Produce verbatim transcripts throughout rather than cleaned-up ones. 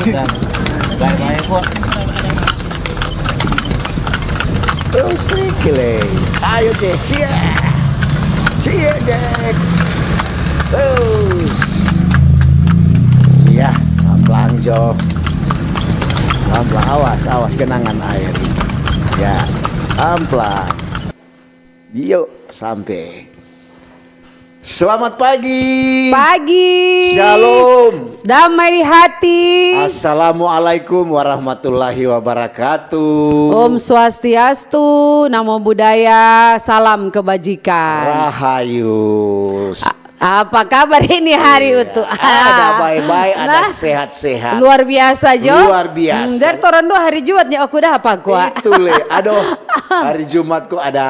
Bae-bae kok. Terus sedikit lei. Ayo, Jack. Cie. Cie, Jack. Terus. Iya, pelan-pelan, Jo. Pelan-pelan. Awas, awas, genangan aer. Ya, pelan-pelan. Yuk, sampe. Selamat pagi. Pagi. Shalom. Damai di hati. Assalamualaikum warahmatullahi wabarakatuh. Om Swastiastu, Namo Buddhaya, salam kebajikan. Rahayus. A-, apa kabar ini hari, Utu? Ada bae-bae, ada sehat-sehat. Luar biasa, Jo. Luar biasa. Hmm, dari torang dua hari Jumat nya, aku dah apa, Kua? Itu le. Aduh, hari Jumat kok ada,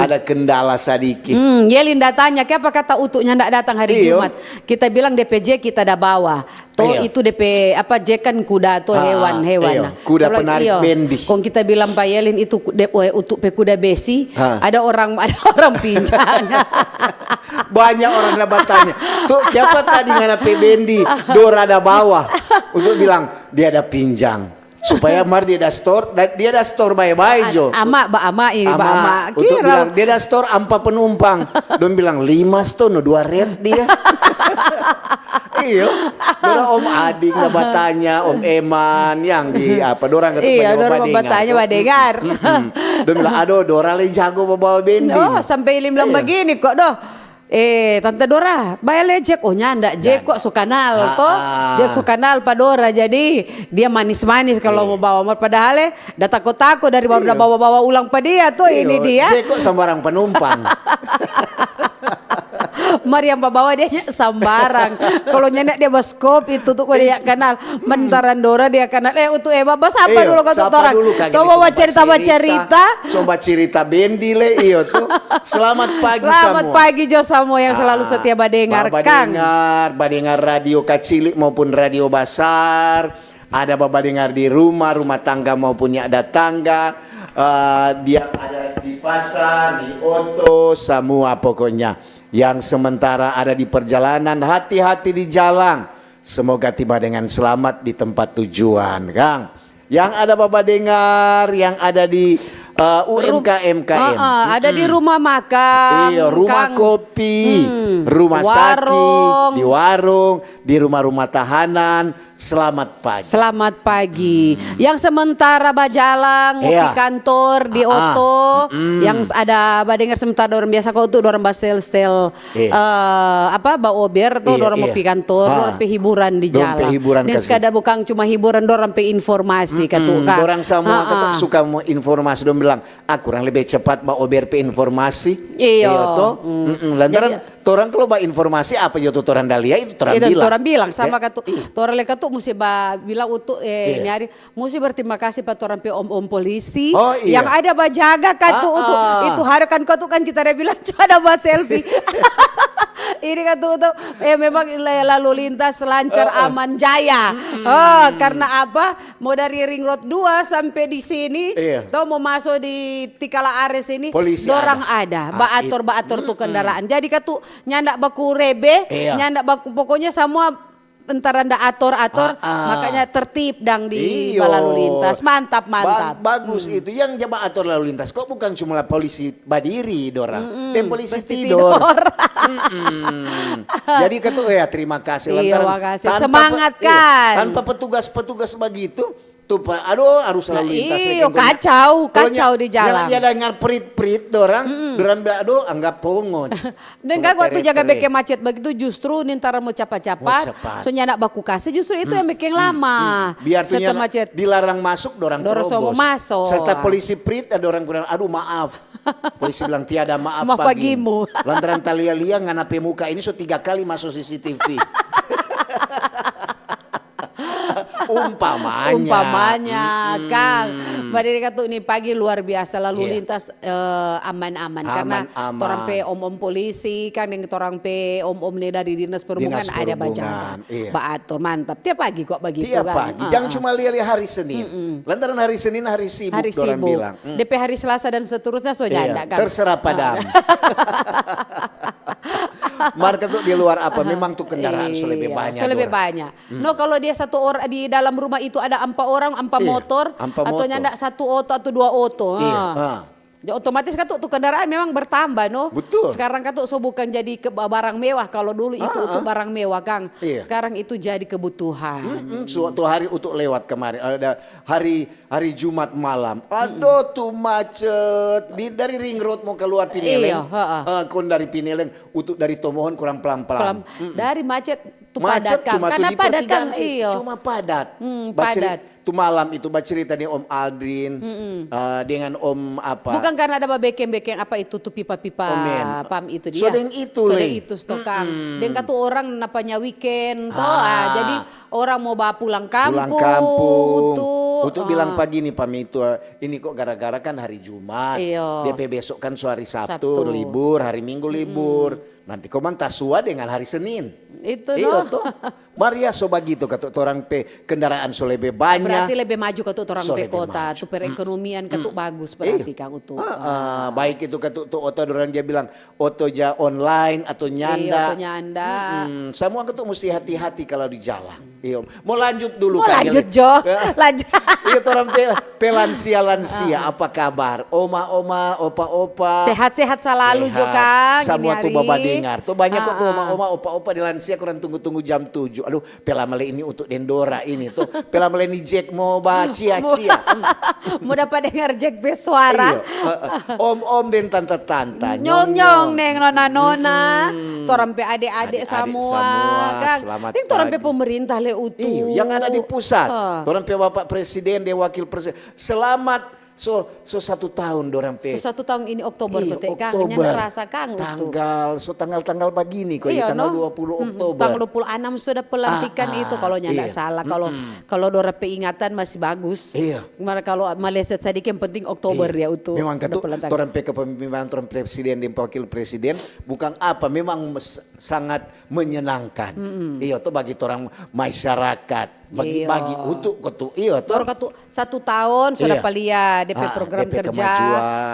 ada kendala sadiki. Hmm, Yelin da tanya, "Kiapa kata Utu nyanda datang hari Jumat?" Kita bilang D P J kita da bawa. To itu de pe, apa, Jack kan kuda to, hewan-hewan. Nah, kuda penarik bendi. Kong kita bilang pa Yelin itu ku-, de-, we, Utu pe kuda besi, ada orang, ada orang pinjang. Banyak orang da batanya, "Tu, kiapa tadi ngana pe bendi Dora da bawa?" Utu bilang, "Dia da pinjang. Supaya mar dia da stor, da, dia da stor bae-bae, Jo." Ama, ba ama ini, ba ama. Utu bilang, "Dia da stor ampa penumpang." Dong bilang, "Lima sto, no dua red dia." Iyo. Dora Om Ading da batanya, Om Eman, yang di apa, dorang katu. Iyo, dorang badengar, badengar. Dong bilang, "Aduh, Dora le jago babawa bendi." Oh, sampe Yelin bilang bagini kok, doh. "Eh, Tante Dora, bae le Jack." Oh, nyanda, Jack kok so kanal to. Jack so kanal pa Dora, jadi dia manis-manis kalo mo bawa. Padahal, eh, da tako-tako dari baru da bawa-bawa ulang pa dia to, ini dia. Jack kok sambarang penumpang. Mar yang babawa dia nya sambarang. Kalo nyanda dia baskop itu tu, kalo dia kanal. Mentaran Dora dia kanal. Eh, Utu, eh, ba-, basapa dulu katu torang. So bawa cerita-bacerita. So bacerita bendi le, iyo tu. Selamat pagi samua. Selamat pagi jo samua yang selalu setia badengar, Kang. Badengar, badengar radio kacili maupun radio basar. Ada babadengar di rumah, rumah tangga maupun nyanda tangga. Eh, dia ada di pasar, di oto, samua pokoknya. Yang sementara ada di perjalanan, hati-hati di jalang. Semoga tiba dengan selamat di tempat tujuan, Kang. Yang ada babadengar, yang ada di, eh, U M K M, U M K M. Ada di rumah makan, iya, rumah kopi, rumah sakit, di warung, di rumah-rumah tahanan. Selamat pagi. Selamat pagi. Yang sementara bajalang, mo pi kantor, di oto, yang ada badengar sementara dorang biasa kok tu dorang basel-sel, eh, apa, baober to, dorang mo pi kantor, dorang pe hiburan di jalang. Deng sekadar bukang cuma hiburan, dorang pe informasi katu, Kang. Dorang samua katu suka mo informasi, dong bilang, "Ah, kurang lebe cepat baober pe informasi." Iyo. Iyo to? Lantaran torang kalu bainformasi apa jo tu torang da lia, itu torang bilang. Itu torang bilang, sama katu. Torang le katu musti ba bilang untuk, eh, ini hari, musti berterima kasih pa torang pe om-om polisi yang ada bajaga katu untuk itu hari kan katu kan kita ada bilang cuma ada ba selfie. Ini katu untuk, eh, memang le-, lalu lintas lancar, aman, jaya. Oh, karena apa? Mo dari Ring Road dua sampe di sini, to mo maso di Tikala Ares ini, dorang ada, baator-baator tu kendaraan. Jadi katu nyanda baku rebe, nyanda baku, pokoknya samua tentara nda ator-ator, makanya tertib dang di balalu lintas. Mantap, mantap. Bagus itu. Yang ja baator lalu lintas, kok bukan cuma polisi badiri dorang. Deng polisi tidor. Jadi katu, ya, terima kasih lantaran makasih. Semangat, kan? Tanpa petugas-petugas bagitu, tu pa, aduh, harus lalu lintas. Iyo, kacau, kacau di jalan. Kalau nya-, nya-, nya dengar prit-prit dorang, dorang bilang, "Aduh, anggap pongo." Deng kang waktu jaga beke macet bagitu justru nintara mo capa-capa. So nyanda baku kase justru itu yang bikin lama. Biar tu nyanda macet. Dilarang masuk, dorang terobos. Dorang so mo maso. Serta polisi prit ada orang bilang, "Aduh, maaf." Polisi bilang, "Tiada maaf bagimu." Lantaran talia-lia ngana pe muka ini so tiga kali maso C C T V. Umpamanya. Umpamanya, Kang. Badiri katu ni pagi luar biasa lalu lintas, eh, aman-aman. Karena torang pe om-om polisi, kan, deng torang pe om-om ni dari dinas perhubungan ada bajaga. Baator, mantap. Tiap pagi kok bagitu, kan? Tiap pagi. Jang cuma lia-lia hari Senin. Lantaran hari Senin hari sibuk, dorang bilang. Depe hari Selasa dan seterusnya so nyanda, kan? Terserah padam. Mar katu di luar apa, memang tu kendaraan so lebe banya, so lebe banya. No, kalau dia satu orang di dalam rumah itu ada ampa orang, ampa motor, atau nyanda satu oto atau dua oto. Iya. Ah. Ya, otomatis katu tu kendaraan memang bertambah, no. Betul. Sekarang katu so bukan jadi ke barang mewah, kalau dulu itu untuk barang mewah, kang. Iya. Sekarang itu jadi kebutuhan. Mm-mm, suatu hari untuk lewat kemarin, ada hari hari Jumat malam. Aduh, tu macet. Di, dari Ring Road mau keluar Pineleng. Iya, heeh. Eh, kon dari Pineleng, utuk dari Tomohon kurang pelan-pelan. Dari macet tu padat, Kang. Karena padat, Kang. Iyo. Cuma padat. Hmm, padat. Tu malam itu bacerita ni Om Aldrin, eh, dengan Om apa? Bukan karena ada babekeng-bekeng apa itu tu pipa-pipa pam itu dia. So deng itu, Kang. Deng katu orang napanya weekend to, ah, jadi orang mo bapulang kampung, tu, untuk bilang pagi ni pami itu, eh, ini kok gara-gara kan hari Jumat, dia pe besok kan so hari Sabtu, libur, hari Minggu libur. Nanti komang tasua dengan hari Senin. Itu, no. Mar ya so bagitu katu torang pe kendaraan so lebe banya. Berarti lebe maju katu torang pe kota, tu perekonomian katu bagus berarti, Kang, utu. Baik itu katu tu oto dorang dia bilang, oto ja online atau nyanda. Iya, atau nyanda. Mm-mm. Samua katu musti hati-hati kalau di jalan. Iyo. Mau lanjut dulu, Kang, lanjut, Jo. Lanjut. Iyo, torang pe, pe lansia-lansia, apa kabar? Oma-oma, opa-opa. Sehat-sehat salalu, Jo, Kang. Samua tu babadengar. Tu banyak kok tu oma-oma, opa-opa di lansia kurang tunggu-tunggu jam tujuh. Aduh, pe lama le ini untuk deng Dora ini tu. Pe lama le ini Jack mo ba cia-cia. Mo dapa dengar Jack pe suara. Iyo, heeh. Om-om deng tanta-tanta, nyong-nyong deng nona-nona, torang pe ade-ade samua, Kang. Deng torang pe pemerintah le utu. Iyo, yang ada di pusat. Torang pe Bapak Presiden deng Wakil Presiden. Selamat. So, so satu tahun dorang pe. So satu tahun ini Oktober, iyo, kote, Kang. Nyanda rasa, Kang, utu. Tanggal, so tanggal-tanggal bagini, kok, iyo, tanggal dua puluh Oktober. Tanggal dua puluh enam sudah pelantikan itu, kalau nyanda salah. Kalau, kalau dorang pe ingatan masih bagus. Iya. Mar kalau meleset sadiki, yang penting Oktober dia utu. Memang katu, torang pe kepemimpinan, torang presiden deng wakil presiden, bukang apa, memang sangat menyenangkan. Iyo, to bagi torang masyarakat, bagi, bagi utu katu. Iyo, to. Baru katu satu tahun sudah palia dia pe program kerja,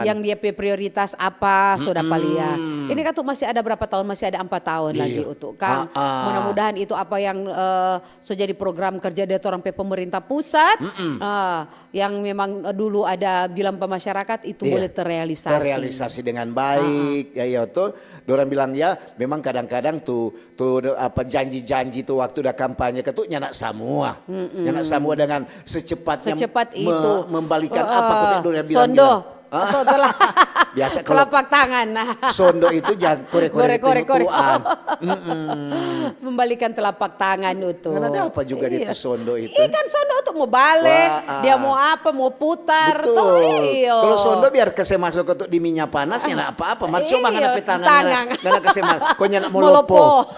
yang dia pe prioritas apa, sudah palia. Ini katu masih ada berapa tahun? Masih ada empat tahun lagi utu, Kang. Mudah-mudahan itu apa yang, eh, so jadi program kerja dari torang pe pemerintah pusat, eh, yang memang, eh, dulu ada bilang pa masyarakat itu boleh terrealisasi. Terrealisasi dengan baik, ya, ya, to. Dorang bilang, ya, memang kadang-kadang tu, tu, apa, janji-janji tu waktu da kampanye katu nyanda samua. Nyanda samua dengan secepatnya membalikan apa kata dorang bilang. Sondo. Atau tela-, biasa kalau telapak tangan. Nah. Sondo itu ja-, kore-kore tuan. Membalikan telapak tangan itu. Kan ada apa juga di sondo itu? Iya kan, sondo itu mau bale, dia mau apa, mau putar. Betul. Iyo. Kalau sondo biar kase masuk ke di minyak panas, ya nggak apa-apa. Mar coba ngana pe tangan, ngana kase masuk. Pokoknya nak mau lopo.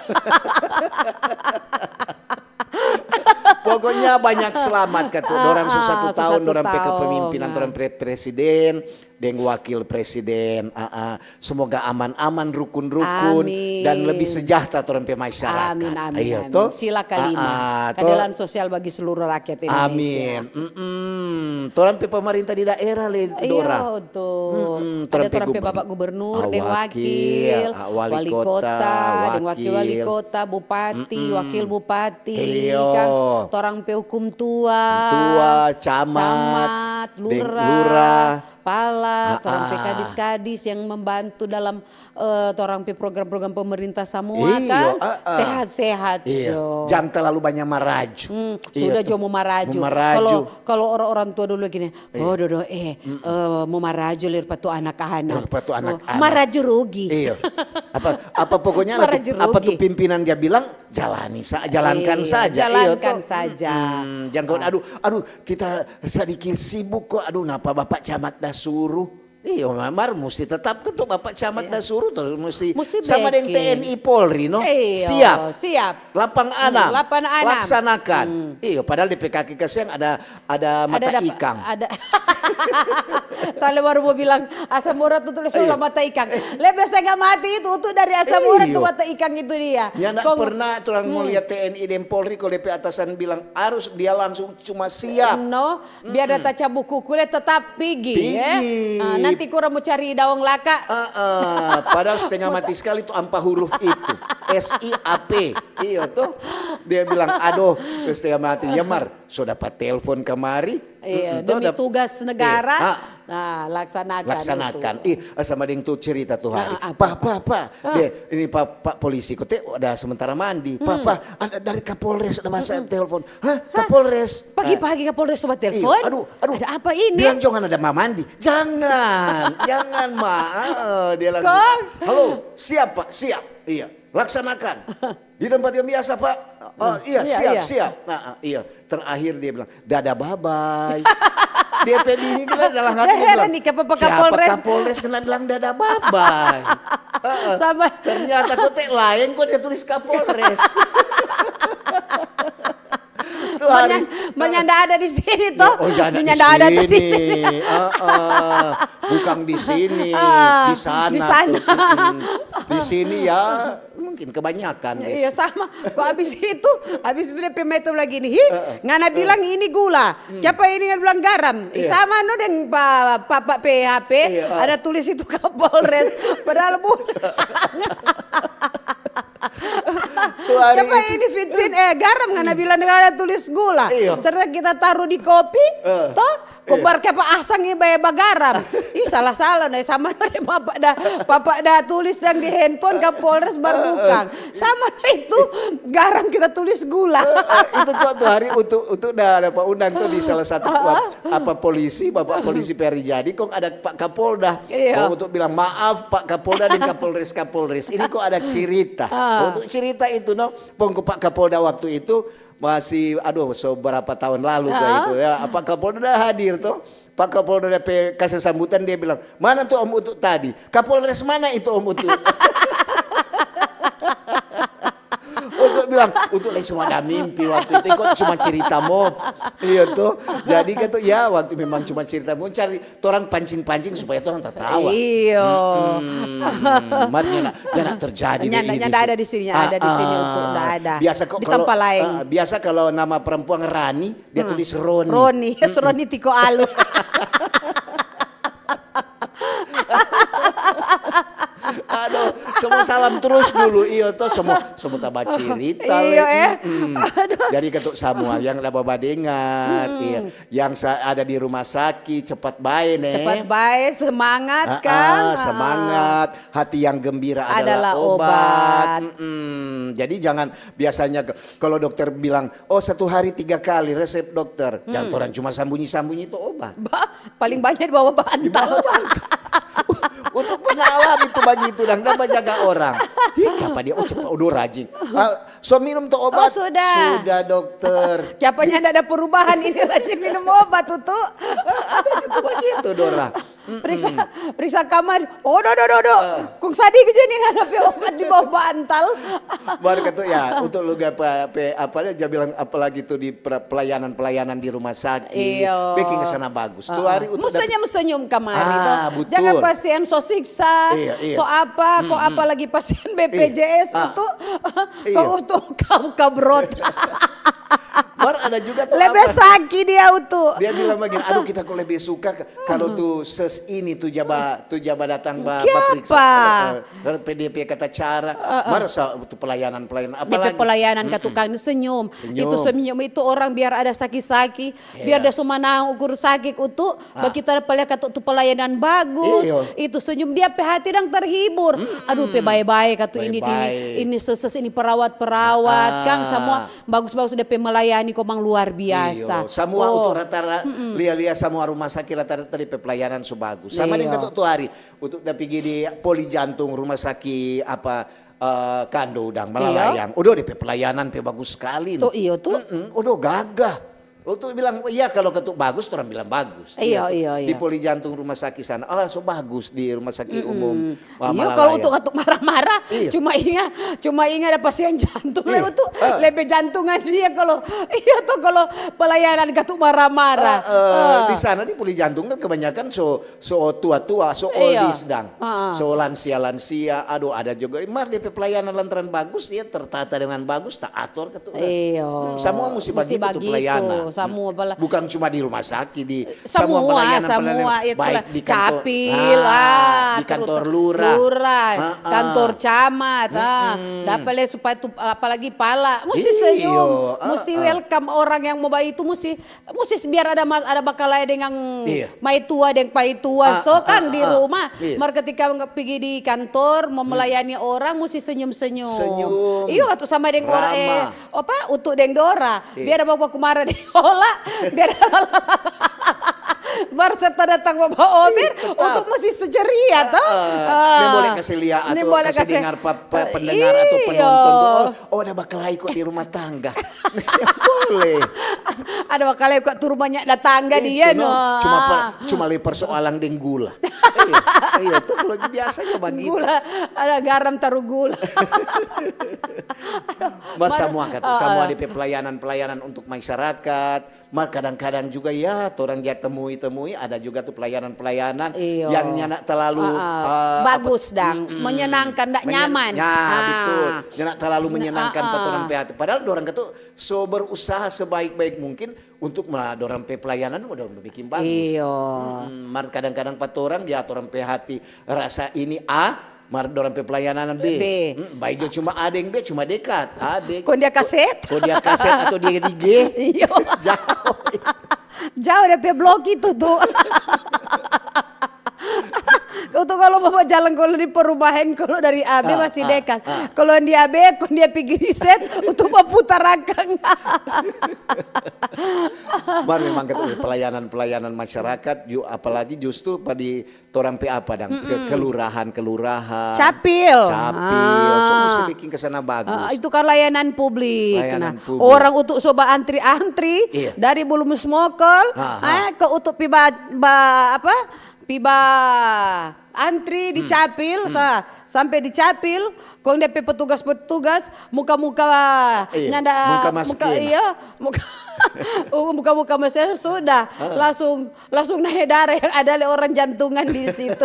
Pokoknya banyak selamat katu. Dorang so satu tahun, dorang pe kepemimpinan, dorang pre-, presiden deng wakil presiden. Semoga aman-aman, rukun-rukun, dan lebih sejahtera torang pe masyarakat. Amin, amin, amin. Sila kalima, keadilan sosial bagi seluruh rakyat Indonesia. Amin. Torang pe pemerintah di daerah le, Dora. Ada torang pe bapak gubernur, deng wakil, wali kota, deng wakil wali kota, bupati, wakil bupati, kan, torang pe hukum tua, camat, lurah, pala, torang pe kadis-kadis yang membantu dalam, eh, torang pe program-program pemerintah samua, kan. Sehat-sehat jo. Jang terlalu banyak maraju. Sudah jo mo maraju. Kalau, kalau orang-orang tua dulu gini, "Oh, Dodo, eh, eh, mo maraju lir pa tu anak-anak." Lir pa tu anak-anak. Maraju rugi. Iyo. Apa, apa pokoknya apa tu pimpinan dia bilang, jalani sa-, jalankan saja. Iyo, jalankan saja. Jang kau, aduh, aduh, kita sadiki sibuk ko. Aduh, napa Bapak Camat da suruh? Iyo, mar musti tetap katu Bapak Camat da suruh, terus musti sama deng T N I Polri, no? Siap. Siap. Lapang anam. Lapang anam. Laksanakan. Iyo, padahal di P K K kasiang ada, ada mata ikang. Ada. Tale baru mo bilang, asam urat tu tulis ulang mata ikang. Lebe setengah mati itu, untuk dari asam urat tu mata ikang itu dia. Nyanda pernah torang mo lia T N I deng Polri, kalo depe atasan bilang harus, dia langsung cuma siap. No, biar da tacabu kuku le tetap pigi. Pigi. Ah, nanti kurang mo cari daong laka. Ah, ah. Padahal setengah mati sekali tu ampa huruf itu. S I A P. Iyo to. Dia bilang, aduh, setengah mati. Ya Mar, so dapa telpon kamari. Iya, demi tugas negara. Nah, laksanakan. Laksanakan. Ih, sama deng tu cerita tu hari. Pa, pa, pa. Dia, ini pa, pa polisi, kote ada sementara mandi. Pa, pa, ada dari Kapolres ada masa telpon. Hah, Kapolres? Pagi-pagi Kapolres coba telpon. Aduh, aduh. Ada apa ini? Bilang jangan ada ma mandi. Jangan, jangan ma. Dia langsung. Halo, siap Pak, siap. Iya, laksanakan. Di tempat yang biasa, Pak. Oh, iya, siap, siap. Nah, iya. Terakhir dia bilang, dada babai. Dia pe bini kan dalam hati dia bilang, siapa Kapolres kena bilang dada babai? Sama. Ternyata kote lain kok dia tulis Kapolres. Menyanda ada di sini toh. Oh, menyanda ada tuh di sini. Bukan di sini, di sana. Di sini ya. Mungkin kebanyakan. Iya, sama. Kok abis itu, abis itu dia pe meto lagi nih. Hi, ngana bilang ini gula. Siapa ini ngana bilang garam? Sama no deng pa, pa, pa P H P, ada tulis itu Kapolres. Padahal bukan. Siapa ini Vincent? Eh, garam ngana bilang ada tulis gula. Serta kita taruh di kopi, toh? Kombar ke apa asang ni bae bagaram. Ih, salah-salah, nah, sama no deng papa da, papa da tulis dang di handphone Kapolres baru bukang. Sama no itu garam kita tulis gula. Itu kok tu hari untuk, untuk da dapa undang tu di salah satu apa polisi, bapak polisi P R I Jadi, kong ada Pak Kapolda. Kong untuk bilang maaf Pak Kapolda deng Kapolres, Kapolres. Ini kok ada cerita. Untuk cerita itu no, pong ku Pak Kapolda waktu itu masih, aduh, so berapa tahun lalu kah itu ya. Pak Kapolda da hadir toh. Pak Kapolda da pe kase sambutan, dia bilang, mana tu Om Utu tadi? Kapolres mana itu Om Utu? Untuk bilang, untuk lain cuma ada mimpi waktu itu, kok cuma cerita mo. Iya toh. Jadi kata ya waktu memang cuma cerita mo, cari torang pancing-pancing supaya torang tertawa. Iyo. Hmm, mar nyanda, nyanda terjadi. Nyanda, nyanda ada di sini, ada di sini untuk nda ada. Biasa kok di tempat lain. Biasa kalau nama perempuan Rani, dia tulis Roni. Roni, yes, Roni Tiko Alu. Aduh, semua salam terus dulu, iyo toh, semua semua tambah cerita. Iyo, eh. Jadi ketuk semua yang ada badengar, iya. Yang ada di rumah sakit, cepat bae, ne. Cepat bae, semangat, kan? Semangat, hati yang gembira adalah obat. Jadi jangan, biasanya kalau dokter bilang, oh, satu hari tiga kali resep dokter, jangan orang cuma sambunyi-sambunyi itu obat. Paling banyak di bawah bantal. Di bawah bantal. Untuk pengalaman itu bagitu, dang, dan menjaga orang. Ih, apa dia? Oh, cepat, udah rajin. So minum tu obat? Oh, sudah. Sudah, dokter. Kiapanya nda ada perubahan ini, rajin minum obat, Utu. Ada gitu begitu, Dora. Periksa, periksa kamar. Oh, do, do, do, do. Kong sadiki jadi ngana pe obat di bawah bantal. Baru kata ya, untuk lu gak apa, apa, apa dia bilang, apalagi tuh di pelayanan-pelayanan di rumah sakit. Iya. Bikin kesana bagus. Tuh hari untuk senyum-senyum kamari. Ah, betul. Jangan pasien so siksa, so apa, kok apalagi pasien B P J S itu, kok untuk kau kabrot. Mar ada juga tuh lebe saki dia, Utu. Dia bilang begini, aduh, kita kok lebe suka kalau tuh ses ini tuh jaba, tuh jaba datang ba, bapriksa. P D P kata cara. Mar sa tu pelayanan, pelayanan. Apalagi pelayanan ka tukang senyum. Itu senyum itu orang biar ada saki-saki, biar dia so manang ukur saki, Utu. Ba kita pale katu tu pelayanan bagus, itu senyum dia pe hati dang terhibur. Aduh, pe bae-bae katu ini, ini seses ini perawat-perawat kang samua bagus-bagus dia pe melayani komang luar biasa. Samua untuk rata-rata lia-lia samua rumah sakit rata-rata dia pe pelayanan so bagus. Sama deng katu tu hari untuk da pigi di poli jantung rumah sakit apa, eh, Kando dang Malalayang. Udah dia pe pelayanan pe bagus skali. Tuh iyo tuh. Udah gagah. Untuk bilang, "Iya, kalau ketuk bagus, orang bilang bagus." Iya, iya, iya. Di poli jantung rumah sakit sana, "Ah, so bagus di rumah sakit umum." Iya, kalau untuk ketuk marah-marah, cuma inga, cuma inga ada pasien jantung, iya, lebe jantungan dia kalau, iya tuh, kalau pelayanan ketuk marah-marah. Uh, uh, di sana di poli jantung kan kebanyakan so so tua-tua, so oldies dang. So lansia-lansia, aduh ada juga. Mar depe pelayanan lantaran bagus, dia tertata dengan bagus, tak ator ketuk. Iyo. Hmm, samua musti bagitu tu pelayanan. Samua pela- Bukan cuma di rumah sakit, di samua pelayanan, samua, pelayanan, baik di kantor, capil, ah, di kantor lurah, lurah, kantor camat, ah, dapa le supaya tu, apalagi pala, musti senyum, musti welcome orang yang mo baitu, musti Musti biar ada mas, ada bakalae deng maitua deng paitua, so kang di rumah. Mar ketika pigi di kantor mo melayani orang, musti senyum-senyum. Iyo, katu sama deng orang, eh, apa, utu deng dora. Biar ada baku mara deng ola, biar ada mar serta datang mo baober, utu musti seceria to. Neng boleh kasi lia atau kasi dengar pendengar atau penonton tu, oh, ada bakalae ko di rumah tangga. Boleh. Ada bakalae ko tu rumahnya ada tangga dia, no. Cuma, cuma le persoalan deng gula. Iya, itu kalau biasanya bagitu. Gula, ada garam taru gula. Mar samua katu, samua depe pelayanan-pelayanan untuk masyarakat, mar kadang-kadang juga ya, torang ja temui-temui, ada juga tu pelayanan-pelayanan yang nyanda terlalu, eh, bagus dang, menyenangkan, ndak nyaman. Ya, betul. Nyanda terlalu menyenangkan pa torang pe hati. Padahal dorang katu so berusaha sebaik-baik mungkin untuk dorang pe pelayanan mo dorang bikin bagus. Iyo. Mar kadang-kadang pa torang, ya, torang pe hati rasa ini A, mar dorang pe pelayanan B. B. Bae jo cuma A deng B, cuma dekat. A, B. Kong dia kaset? Kong dia kaset atau dia di G? Iyo. Jauh. Jauh dia pe blok itu tu. Itu kalau mo bajalang, kalau di perumahan, kalau dari A B masih dekat. Kalau yang di A B, kong dia pigi di set untuk baputar akang. Mar memang kata pelayanan-pelayanan masyarakat, apalagi justru pa di torang pe apa dang, ke kelurahan-kelurahan. Capil. Capil. So musti bikin ke sana bagus. Ah, itu kan layanan publik. Layanan publik. Orang untuk so baantri-antri dari Bulu Musmokol, eh, ke untuk pi ba, ba apa? Pi ba antri di capil, sa, sampe di capil, kong depe petugas-petugas muka-muka nyanda, muka, iyo, muka, muka-muka masih sudah langsung Langsung nae dara yang ada le orang jantungan di situ.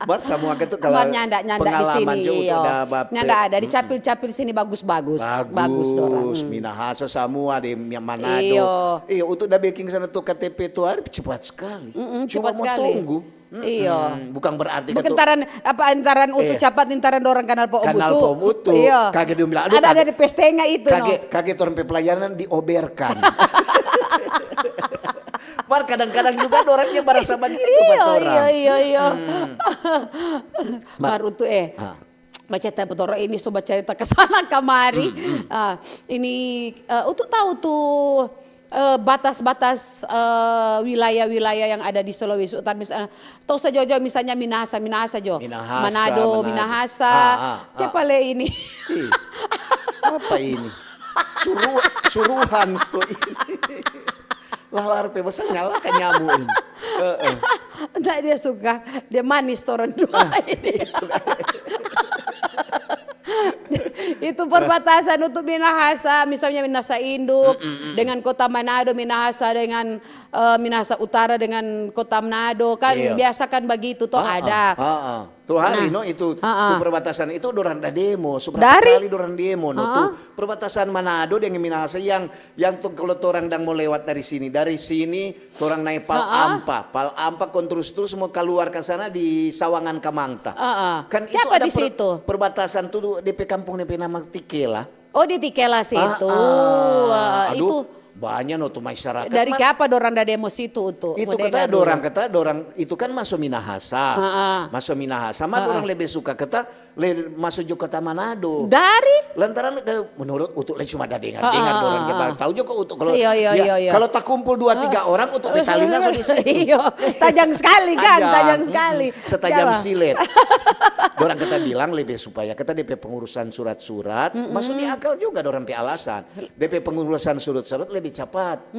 Mar samua katu kalau nyanda, nyanda di sini, iyo. Nyanda ada di capil-capil sini bagus-bagus. Bagus dorang. Minahasa samua di Manado. Iyo. Iyo, untuk da beking sana tu K T P tu hari cepat sekali. Cuma cepat sekali. Tunggu. Iyo. Bukan berarti bukang taran apa, antaran utu capat, antaran dorang kanal pa om utu. Kanal pa om utu. Iyo. Kage dia bilang, aduh, ada, ada di pestenga itu, kage, no. Kage torang pe pelayanan dioberkan. Mar kadang-kadang juga dorangnya barasa bagitu pa torang. Iyo, iyo, iyo. Mar utu, eh. Bacarita pa torang ini so bacarita ka sana kamari. Ah, ini, eh, utu tau tu, eh, batas-batas, eh, wilayah-wilayah yang ada di Sulawesi Utara, misalnya, tong sa jo, misalnya Minahasa, Minahasa jo. Minahasa, Manado, Manado. Minahasa. Ah, ah, ah. Kiapa le ini? Ih, apa ini? Suruh, suruhan sto ini. Lalar pe bosan nyala ka nyamu ini. Heeh. Ndak, dia suka, dia manis torang dua ini. Itu perbatasan untuk Minahasa, misalnya Minahasa Induk dengan Kota Manado, Minahasa dengan, eh, Minahasa Utara dengan Kota Manado, kan biasa kan bagitu toh ada. Tu hari, no, itu, tu perbatasan itu dorang da demo, so berapa kali dorang demo, no, tu perbatasan Manado deng Minahasa yang, yang tu kalau torang dang mo lewat dari sini, dari sini torang nae Pal Ampa, Pal Ampa kong trus-trus mo kaluar ka sana di Sawangan Kamangta. Kan itu ada di situ perbatasan tu, depe kampung depe nama Tikela. Oh, di Tikela situ. Itu banya no tu masyarakat. Dari kiapa dorang da demo situ tu? Itu kata dorang, kata dorang itu kan maso Minahasa. Maso Minahasa, ma dorang lebe suka kata le maso jo kota Manado. Dari? Lantaran eh, menurut Utu le cuma ada dengar-dengar Ah, dorang ah, kita ah. tahu jo kok Utu kalau Iya, iya, ya, iya, iya. Kalau takumpul dua tiga orang Utu pe talinga so di situ. Iyo, tajang sekali kan, tajang mm, sekali. Setajam Jawab. Silet. Dorang kata bilang lebih supaya kata depe pengurusan surat-surat, masuk di akal juga dorang pe alasan. Depe pengurusan surat-surat lebih cepat.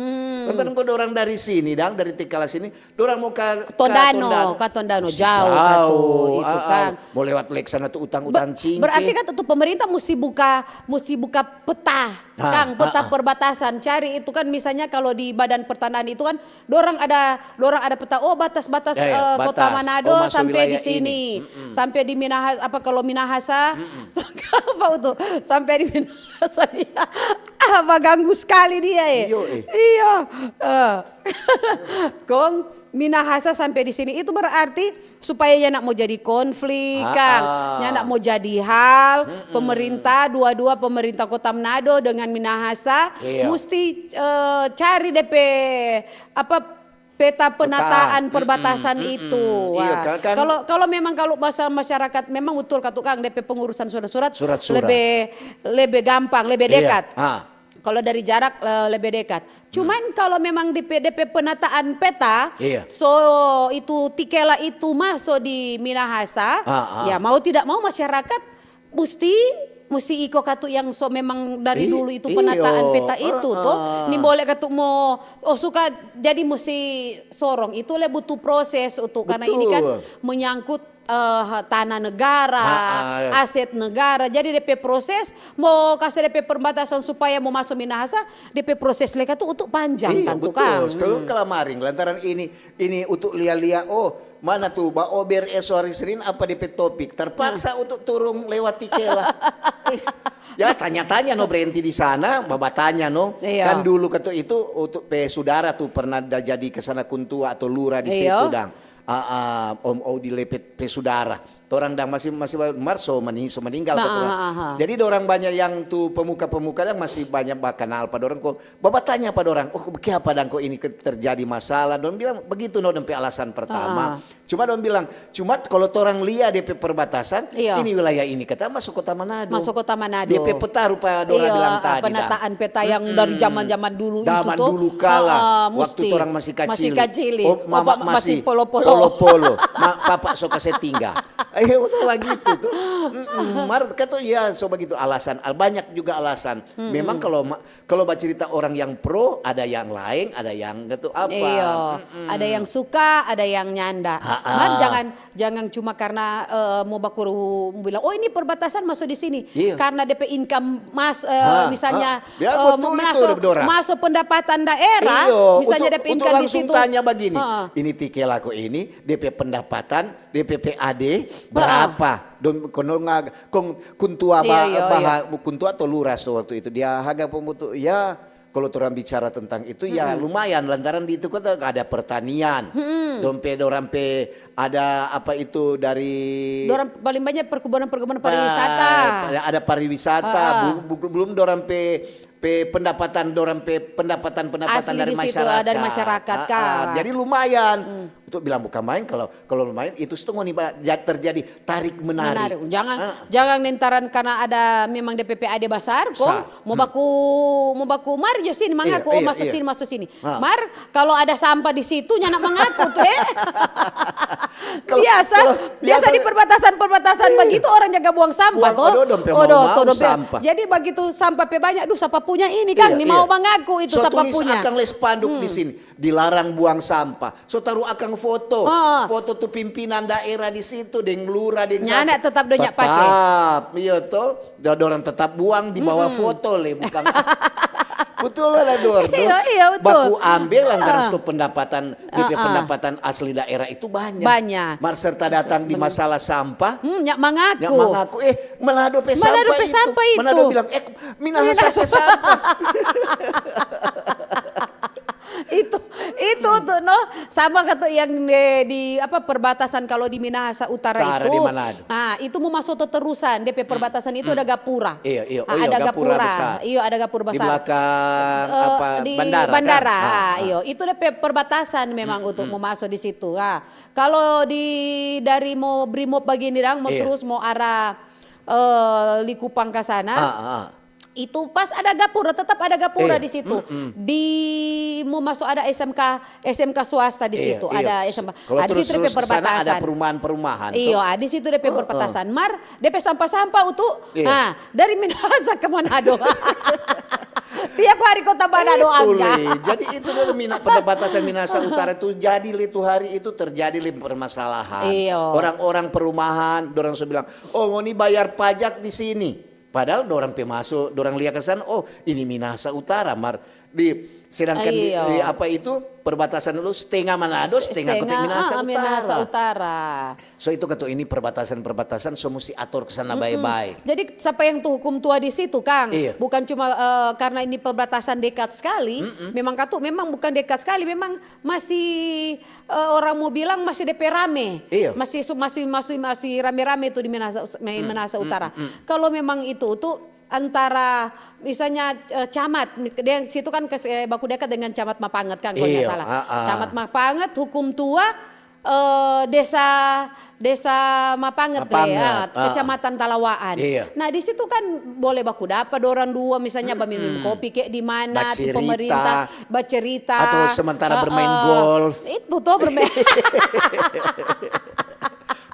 Lantaran kok dorang dari sini dang, dari Tikala sini, dorang mau ka ka Tondano, ka Tondano, Masih jauh ka tu, itu ah, ah. kan. Mau lewat lek sana tu utang-utang cingke. Berarti kan tu pemerintah mesti buka, mesti buka peta, Ah, Kang, peta ah, ah. Perbatasan. Cari itu kan misalnya kalau di Badan Pertanahan itu kan dorang ada, dorang ada peta. Oh, batas-batas Ya, ya, eh, Kota batas. Manado Oh, masuk sampai di wilayah ini. Sini, sampai di Minahasa, apa kalau Minahasa, apa itu? Sampai di Minahasa ya. Ah, baganggu sekali dia eh. Iyo, eh. Iyo. Eh. Kong Minahasa sampai di sini itu berarti supaya nyanda mo jadi konflik, Ah, Kang. ah. Nyanda mo jadi hal, pemerintah, dua-dua pemerintah Kota Manado dengan Minahasa Iya. musti eh, cari depe apa peta penataan perbatasan itu. Iya, Wah, kan, kan. Kalau kalau memang kalau masa masyarakat memang betul kata Kang depe pengurusan surat-surat Surat-surat. lebih lebih gampang, lebih Iya. dekat. Ah. Kalau dari jarak eh, lebih dekat. Cuman kalau memang depe depe penataan peta, Iya. so itu Tikela itu maso di Minahasa, Ah, ah. ya mau tidak mau masyarakat musti musti iko katu yang so memang dari I- dulu itu iyo. Penataan peta itu Ah, toh. ah. Ni boleh katu mo oh suka jadi musti sorong itu le butuh proses untuk karena ini kan Betul. menyangkut eh, tanah negara, Ah, ah. aset negara. Jadi depe proses mo kasih depe perbatasan supaya mo masuk Minahasa, depe proses leka tu untuk panjang Iya, kan tu betul. Kang. Sekarang kelaring lantaran ini ini untuk lia-lia oh mana tu baober eso hari Senin apa depe topik terpaksa untuk turun lewat Tikela. Eh, ya tanya-tanya no berhenti di sana, babatanya no. Iya. Kan dulu kata itu untuk pe saudara tu pernah da jadi ke sana kuntua atau lura di Iya. situ dang. Ah, ah, om Odi lepet pe saudara. Torang dang masih masih marso mani, so meninggal Nah, kata orang. ah, ah, ah. Jadi orang banyak yang tu pemuka-pemuka dang masih banyak bakanal pa dorang ko babatanya pa dorang, "Oh, kiapa dang ko ini ke- terjadi masalah?" Dong bilang begitu no dong pe alasan pertama. Ah. Cuma dong bilang, "Cuma kalau torang lia depe perbatasan, Iya. ini wilayah ini kata masuk kota Manado." Masuk kota Manado. Depe peta rupa dong Iya, bilang ah, tadi. penataan Dang. peta yang dari zaman-zaman dulu Zaman itu tuh. dulu kala, Ah, ah, waktu musti. Torang masih kacili. Masih kacili. Oh, Papa mama masih masih polo-polo. Polo-polo. Ma, papa so kase tinggal. Eh, udah begitu tuh. Mm-mm. Mar kata ya so begitu alasan. Al- Banyak juga alasan. Memang kalau ma- kalau bacerita orang yang pro, ada yang laeng, ada yang gitu apa. Iya, ada yang suka, ada yang nyanda. Ha-a. Mar jangan jangan cuma karena eh, mau baku bilang oh ini perbatasan masuk di sini Iya. karena depe income mas eh, Ha, misalnya ha. Ya, eh, betul itu, masuk Dora. masuk pendapatan daerah Iyo, misalnya untuk- depe untuk income di langsung situ. Tanya begini, Ha. Ini Tikela ko ini, depe pendapatan, depe P A D berapa? Dong kono nga kong kuntua Iya, ba, iya, baha, kuntua atau lura so waktu itu dia haga pemutu ya kalau orang bicara tentang itu ya lumayan lantaran di itu kota ada pertanian, dong pe dorang pe ada apa itu dari Dorang paling banyak perkebunan-perkebunan pariwisata. Ah, ada pariwisata, bu- bu- belum dorang pe pe pendapatan dorang pe pendapatan pendapatan Asli dari di situ, masyarakat. dari masyarakat, Ah, Kak. ah, jadi lumayan untuk bilang bukan main kalau kalau main itu setengah nih Pak, ja- terjadi tarik menarik. Menarik. Jangan Ah. jangan nentaran karena ada memang D P P A D besar kok Sa- mau baku mau baku mari jo sini mangaku Iya, oh iya, masuk iya. sini masuk sini. Ah. Mar kalau ada sampah di situ nyanda mangaku tuh eh. Kalau- biasa kalau- biasa biasa- di perbatasan-perbatasan begitu orang jaga buang sampah Buang- toh. aduh, dompet mau- Odoh, mau toh, dompet. Sampah. Jadi begitu sampah pe banyak, duh sapa punya ini kan, Iya, ni mau iya. mangaku itu So sapa tulis punya. Akang le spanduk di sini, dilarang buang sampah. So taru akang foto, Ah. foto tu pimpinan daerah di situ, deng lura, deng Nyanda sampah. tetap donya pake. Tetap, iya toh. Da- Dorang tetap buang di bawah foto le, bukan. Betul ada dor. Iya, iya, betul. Baku ambil lantaran Ah. so pendapatan, dia pe Ah, ah. pendapatan asli daerah itu banyak. Banyak. Mar serta datang di masalah sampah, Hmm, nyak mangaku. nyak mangaku, eh, Manado pe Manado sampah pe itu. Sampah itu. Manado bilang, eh, Minahasa pe sampah. Itu, itu tuh, no, sama katu yang de-, di apa, perbatasan kalau di Minahasa Utara itu. Nah, itu mo maso teterusan, depe perbatasan itu ada gapura. Iyo, iyo. Oh, iyo, ada gapura besar. Iyo, ada gapura besar. Di belakang apa, di bandara, kan? Bandara, iyo. Itu depe perbatasan memang untuk mo maso di situ. Nah, kalau di, dari mo Brimob bagini dang, mo terus mo arah, eh, Likupang ka sana. Itu pas ada gapura, tetap ada gapura di situ. Di mo maso ada S M K, S M K swasta di situ, ada S M K. Kalau di situ depe perbatasan. Ada perumahan-perumahan. Iyo, di situ depe perbatasan. Mar, depe sampah-sampah utu, ah, dari Minahasa ke Manado. Tiap hari kota Manado angka. Jadi itu dulu Mina-, perbatasan Minahasa Utara itu jadi le tu hari itu terjadi le permasalahan. Iyo. Orang-orang perumahan, dorang so bilang, "Oh, ngoni bayar pajak di sini." Padahal dorang pe maso, dorang lia ke sana, "Oh, ini Minahasa Utara, mar di, sedangkan di, di apa itu, perbatasan dulu setengah Manado, setengah kote Minahasa Utara." So itu katu ini perbatasan-perbatasan so musti ator ke sana bae-bae. Jadi sapa yang tu hukum tua di situ, Kang? Bukan cuma, eh, karena ini perbatasan dekat sekali, memang katu, memang bukan dekat sekali, memang masih, eh, orang mo bilang masih depe rame. Iyo. Masih su-, masih, masih, masih rame-rame tu di Minahasa, Minahasa Utara. Kalau memang itu tu antara misalnya, eh, camat, deng situ kan kes-, eh, baku dekat dengan Camat Mapanget kan, kalau nggak salah. Camat Mapanget, hukum tua, eh, desa, desa Mapanget le, Mapanget, Kecamatan Talawaan. Iya. Nah, di situ kan boleh baku dapa dorang dua, misalnya baminum kopi kek di mana, tu pemerintah, bacerita. Atau sementara bermain golf. Itu toh bermain.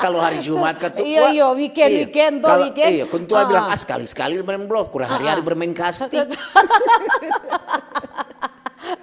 Kalau hari Jumat kan tu, iyo, iyo, weekend, weekend toh, weekend. Iya, kong tua bilang, "Ah, sekali-sekali bermain golf, kurang hari-hari bermain kasti."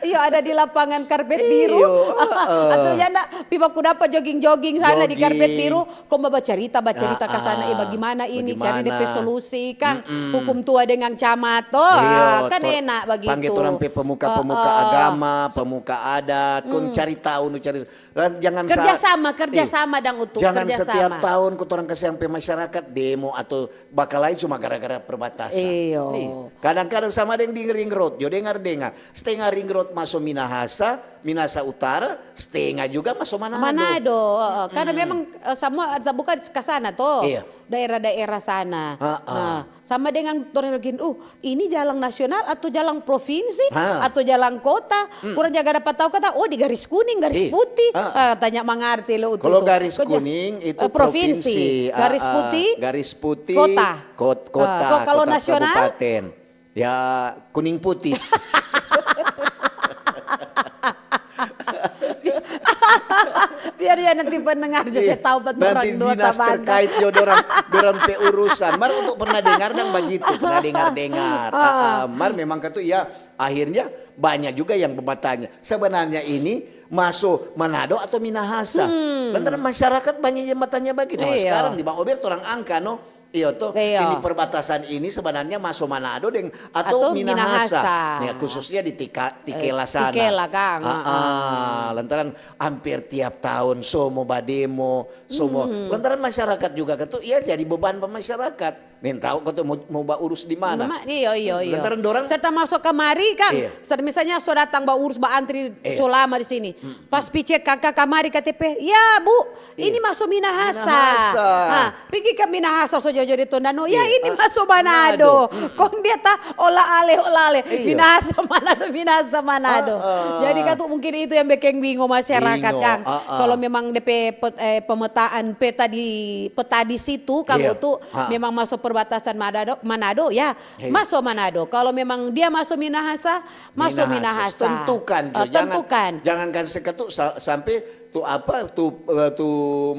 Iyo, ada di lapangan karpet biru. Iyo, heeh. Atau ya nda, pi baku dapa jogging-jogging sana di karpet biru, kong bacarita, bacarita ka sana, "Eh, bagimana ini?" Cari depe solusi, kang. Hukum tua dengan camat, toh. Iyo, kan enak bagitu. Pangge torang pe pemuka-pemuka agama, pemuka adat, kong cari tahu, nu cari Dan jangan sa-, kerja sama, kerja sama dang utu, jangan kerja setiap sama. Tahun kotorang kasiang pe masyarakat demo atau bakalae cuma gara-gara perbatasan. Iyo. Nih, kadang-kadang sama deng di ring road, jo dengar-dengar. Setengah ring road maso Minahasa, Minahasa Utara, setengah juga maso Manado. Manado, heeh. Karena memang, eh, samua ada buka ka sana to. Iya. Daerah-daerah sana. Heeh. Nah, sama dengan torang bilang, "Uh, ini jalang nasional atau jalang provinsi atau jalang kota?" Kurang jaga dapa tau kata, "Oh, di garis kuning, garis putih." Ah, tanya mangarti lo utu. Kalau garis kuning itu provinsi. Garis putih, kota. Kot-, kota, kalau nasional? Kabupaten. Ya, kuning putih. Biar ya nanti pendengar jo se tau pa torang dua dinas tabanta. Terkait jo dorang, dorang pe urusan. Mar untuk pernah dengar dang bagitu, pernah dengar-dengar. Ah, mar memang katu ya, akhirnya banyak juga yang bertanya. Sebenarnya ini maso Manado atau Minahasa? Lantaran masyarakat banyak yang bertanya bagitu. Nah, sekarang di Bang Ober torang angka, no? Iyo to, ini perbatasan ini sebenarnya maso Manado deng atau Minahasa. Atau Minahasa. Ya, khususnya di Tika-, Tikela sana. Tikela, kang. Ah, lantaran hampir tiap tahun so mo bademo, so mo. Lantaran masyarakat juga katu, ya jadi beban pa masyarakat. Nintau katu mo, mo baurus di mana. Iyo, iyo, iyo. Lantaran dorang serta maso kamari, kang. Serta misalnya so datang baurus, baantri so lama di sini. Pas pi cek ka, ka kamari K T P, "Ya, Bu, ini maso Minahasa." Minahasa. Ah, pigi ka Minahasa so jojo di Tondano. Ya, ini maso Manado. Kong dia ta ola ale, ola ale. Minahasa Manado, Minahasa Manado. Jadi katu mungkin itu yang bekeng bingo masyarakat, kang. Kalau memang depe pet-, eh, pemetaan peta di, peta di situ, kang, itu memang maso perbatasan Manado, Manado, ya, maso Manado. Kalau memang dia maso Minahasa, maso Minahasa. Tentukan jo. Eh, tentukan. Jangan, jangan kase katu sa-, sampe tu apa, tu, eh, tu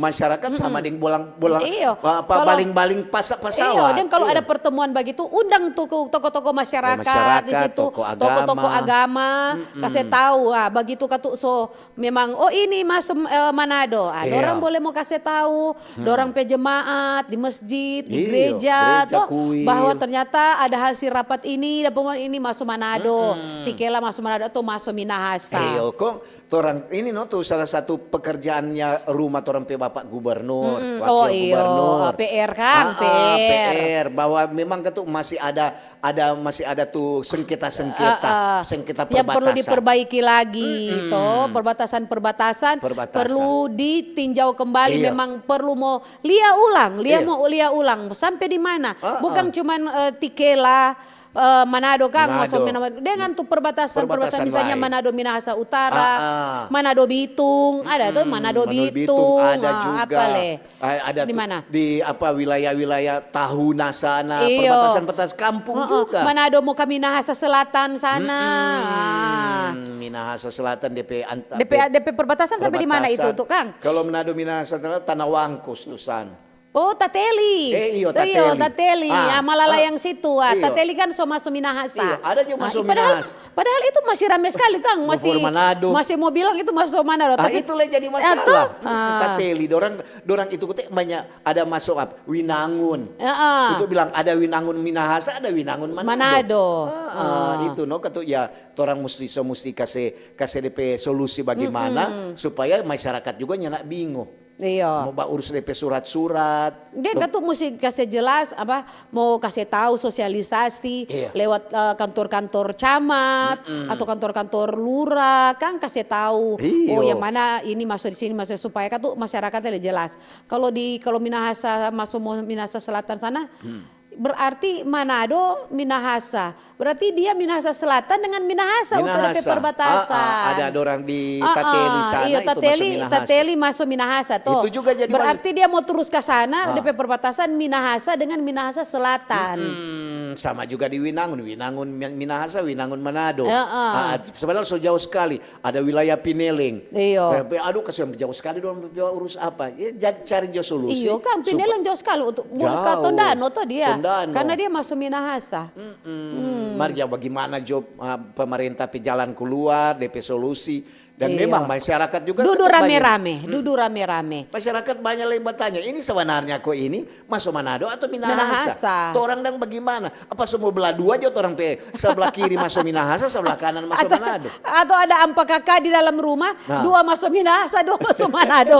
masyarakat sama deng bolang, bolang, apa, baling-baling pasa-, pasawat. Iyo, dan kalau ada pertemuan bagitu, undang tu ke toko-toko masyarakat di situ, toko-toko agama, kase tau, ah, bagitu katu so memang, "Oh, ini maso, eh, Manado." Ah, dorang boleh mo kase tau, dorang pe jemaat di masjid, di gereja, to, bahwa ternyata ada hasil rapat ini, ada pengumuman ini maso Manado, Tikela maso Manado, atau maso Minahasa. Iyo, kong Torang ini no tu salah satu pekerjaannya rumah torang pe Bapak Gubernur, Mm-mm. Wakil Oh, iyo. Gubernur. Ah, P R kan, Ah, ah, P R. P R. Bahwa memang ketu masih ada, ada, masih ada tu sengketa-sengketa, Ah, ah. sengketa Yang perlu perbatasan. diperbaiki lagi, Mm-mm. to, perbatasan-perbatasan Perbatasan. perlu ditinjau kembali, Iya. memang perlu mo lia ulang, lia Iya. mo lia ulang. Sampe di mana? Ah, Bukan ah. cuman, eh, Tikela, eh, Manado kang, Manado. maso Mena-, dengan tu perbatasan-perbatasan, Perbatasan misalnya lain. Manado Minahasa Utara, Ah, ah. Manado Bitung, ada tu Mm-mm, Manado Manado Bitung, Bitung, ada ah, juga. apa le? Ah, ada Di tu mana? di apa, wilayah-wilayah Tahuna sana, Iyo. perbatasan-perbatasan kampung Heeh, juga. Manado mo ka Minahasa Selatan sana. Mm-mm, Ah. Minahasa Selatan, D P anta-, D P, D P perbatasan sampai di mana itu perbatasan. tu, Kang? Kalau Manado Minahasa Selatan, Tanah Wangkus tu sana. Oh, Tateli. Eh, iyo, Iyo, Tateli. Tateli. Ah, Ya, Malalayang ah, situ. Ah, iyo. Tateli kan so maso Minahasa. Iyo, ada jo Ah, maso i-, padahal, Minahasa. padahal itu masih rame sekali, Kang. Masih, Bogor Manado. masih mau bilang itu maso Manado, Ah, tapi itu le jadi Ah, masalah. toh? Mm, Ah. Tateli, dorang, dorang itu kute banyak ada maso apa? Winangun. Heeh. Itu bilang ada Winangun Minahasa, ada Winangun Manado. Manado. Heeh, Ah. itu no, katu ya, torang musti, so musti kase, kase depe solusi bagaimana Mm-mm. supaya masyarakat juga nyanda bingung. Iyo. Mo baurus depe surat-surat. Deng Tuh. katu musti kase jelas, apa, mo kase tau sosialisasi Iya. lewat, eh, kantor-kantor camat Mm-mm. atau kantor-kantor lurah, kan kase tau, Iyo. oh, yang mana ini maso di sini, maso supaya katu masyarakat le jelas. Kalau di, kalau Minahasa, maso mo Minahasa Selatan sana, Hmm. berarti Manado, Minahasa. Berarti dia Minahasa Selatan dengan Minahasa untuk depe Minahasa. perbatasan. Ah, ah, ada dorang di Ah, Tateli ah, sana, iyo, itu Tateli, maso Minahasa. Tateli maso Minahasa, to. Itu juga jadi Berarti dia mau terus ka sana, Ah. depe perbatasan Minahasa dengan Minahasa Selatan. Mm-mm, sama juga di Winangun, Winangun Mi-, Minahasa, Winangun Manado. Ah, ah. Ah, sebenarnya so jauh sekali. Ada wilayah Pineleng. Iyo. Eh, pe-, aduh, kasihan, jauh sekali dorang pe-, pe-, urus apa? Ya, ja-, cari jo solusi Iyo, kan supa-, Pineleng jauh sekali untuk, buat ka jauh. Tondano to dia. Tondano. Karena dia maso Minahasa. Mm-mm. Hmm. Mar ja bagaimana jo, ah, pemerintah pe jalan keluar, depe solusi. Dan Iyo. memang masyarakat juga Dudu tetap banyak. rame-rame, Hmm. dudu rame-rame. Masyarakat banyak yang bertanya, ini sebenarnya ko ini maso Manado atau Minahasa? Minahasa. Torang dang bagimana? Apa so mo bela dua jo torang pe, sabla kiri maso Minahasa, sabla kanan maso Atau, Manado? atau ada ampa kaka di dalam rumah, Nah. dua maso Minahasa, dua maso Manado.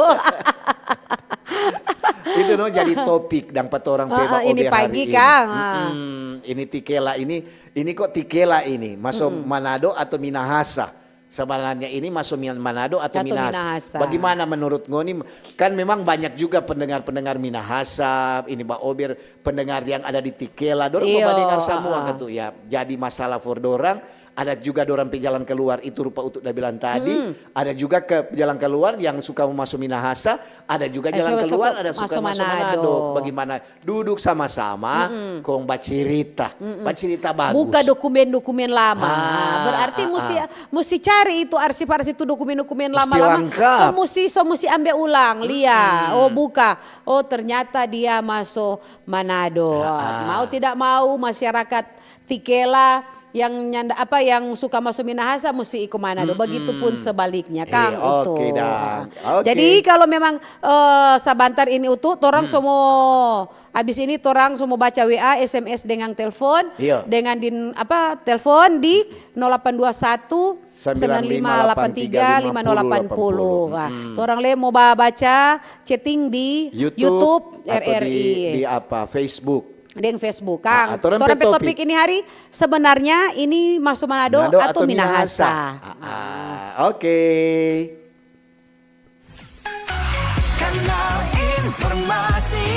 Itu no jadi topik dang pa torang pe Ah, ah, ini baobe hari pagi, ini. Kang, ah. Mm-mm. Ini Tikela ini, ini kok Tikela ini, maso Mm-mm. Manado atau Minahasa? Sebenarnya ini maso Min-, Manado atau Atau Minahasa? Minahasa. Bagaimana menurut ngoni? Kan memang banyak juga pendengar-pendengar Minahasa, ini baobe, pendengar yang ada di Tikela. Dorang Iyo, mau badengar samua ah, ah. katu ya. Jadi masalah for dorang, ada juga dorang pe jalan keluar, itu rupa Utu da bilang tadi, Mm-mm. ada juga ke jalan keluar yang suka maso Minahasa, ada juga Eh, jalan suka keluar, maso, ada suka maso maso Manado. Manado. Bagaimana? Duduk sama-sama, Mm-mm. kong bacirita. Mm-mm. Bacirita bagus. Buka dokumen-dokumen lama. Ah, Berarti ah, musti, ah. musti cari itu arsip-arsip itu dokumen-dokumen Musti lama-lama. lengkap. So musti, so musti ambe ulang, lia. Mm-mm. Oh, buka. Oh, ternyata dia maso Manado. Ah, ah. Mau tidak mau, masyarakat Tikela yang nyanda, apa, yang suka maso Minahasa musti iko Manado. Mm-mm. Begitupun sebaliknya, Kang, Eh, itu. oke, dang. Oke. Jadi, kalau memang, eh, sabantar ini, Utu, torang Mm. so mo, abis ini torang so mo baca W A, S M S, dengan telepon, Iya. dengan din-, apa, telepon di nol delapan dua satu, sembilan lima delapan tiga, lima nol delapan puluh. Sembilan lima delapan tiga, lima nol delapan puluh. Wah, Mm-mm. torang le mo ba-, baca chatting di YouTube, YouTube atau di, R R I. di apa, Facebook. Deng Facebook, Kang. Ah, ah, torang pe Torang pe topik. topik ini hari sebenarnya ini maso Manado Manado atau atau Minahasa? Minahasa? Ah, ah, oke. Kanal informasi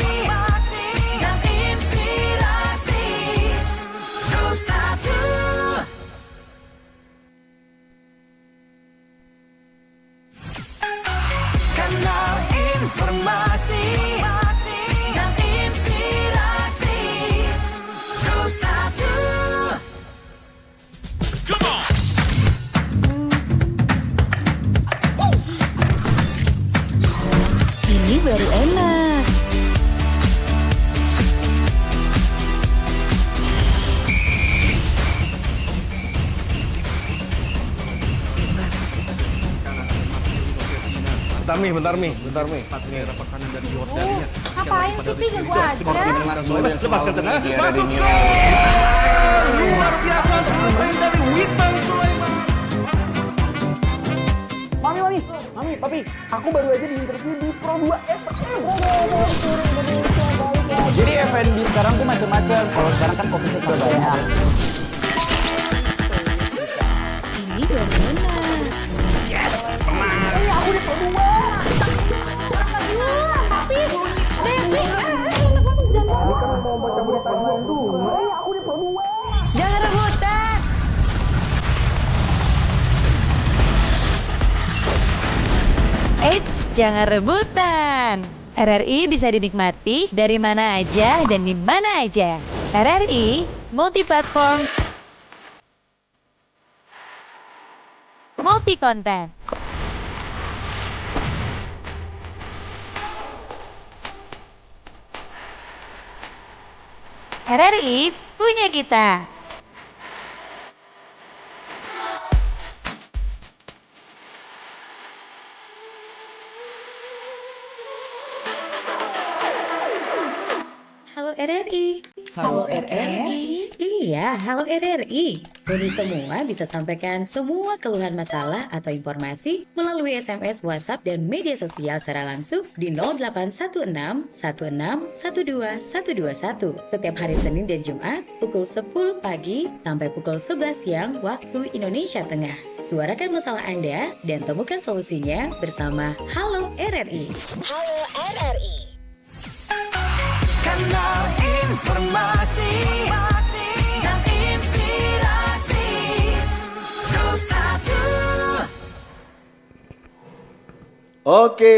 dan inspirasi. Terus satu. Kanal informasi dan inspirasi. Terus satu. Ini baru enak. Bentar mi, bentar mi, bentar mi. Nih. Ngapain sih, Pi? Ganggu aja. Lepaskan tengah. Masuk ke luar biasa, pemain dari Witan Sulaiman. Mami, mami, mami, papi, aku baru aja di-interview di Pro dua F M. Jadi F and B sekarang tuh macam-macam. Kalau sekarang kan covid-nya banyak. Ini dua mana? Yes, Mama. Eh, aku di Pro dua. Papi, Devi, eh, eh, enak banget, jangan. Jangan rebutan. Eits, jangan rebutan. R R I bisa dinikmati dari mana aja dan di mana aja. R R I multiplatform, multikonten. R R I punya kita. Halo R R I. Halo R R I. Iya, halo R R I. Ngoni semua bisa sampaikan semua keluhan, masalah, atau informasi melalui S M S, WhatsApp, dan media sosial secara langsung di nol delapan satu enam satu enam satu dua satu dua satu setiap hari Senin dan Jumat pukul sepuluh pagi sampai pukul sebelas siang waktu Indonesia Tengah. Suarakan masalah Anda dan temukan solusinya bersama Halo R R I. Halo R R I. Kanal informasi dan inspirasi. Pro satu. Oke,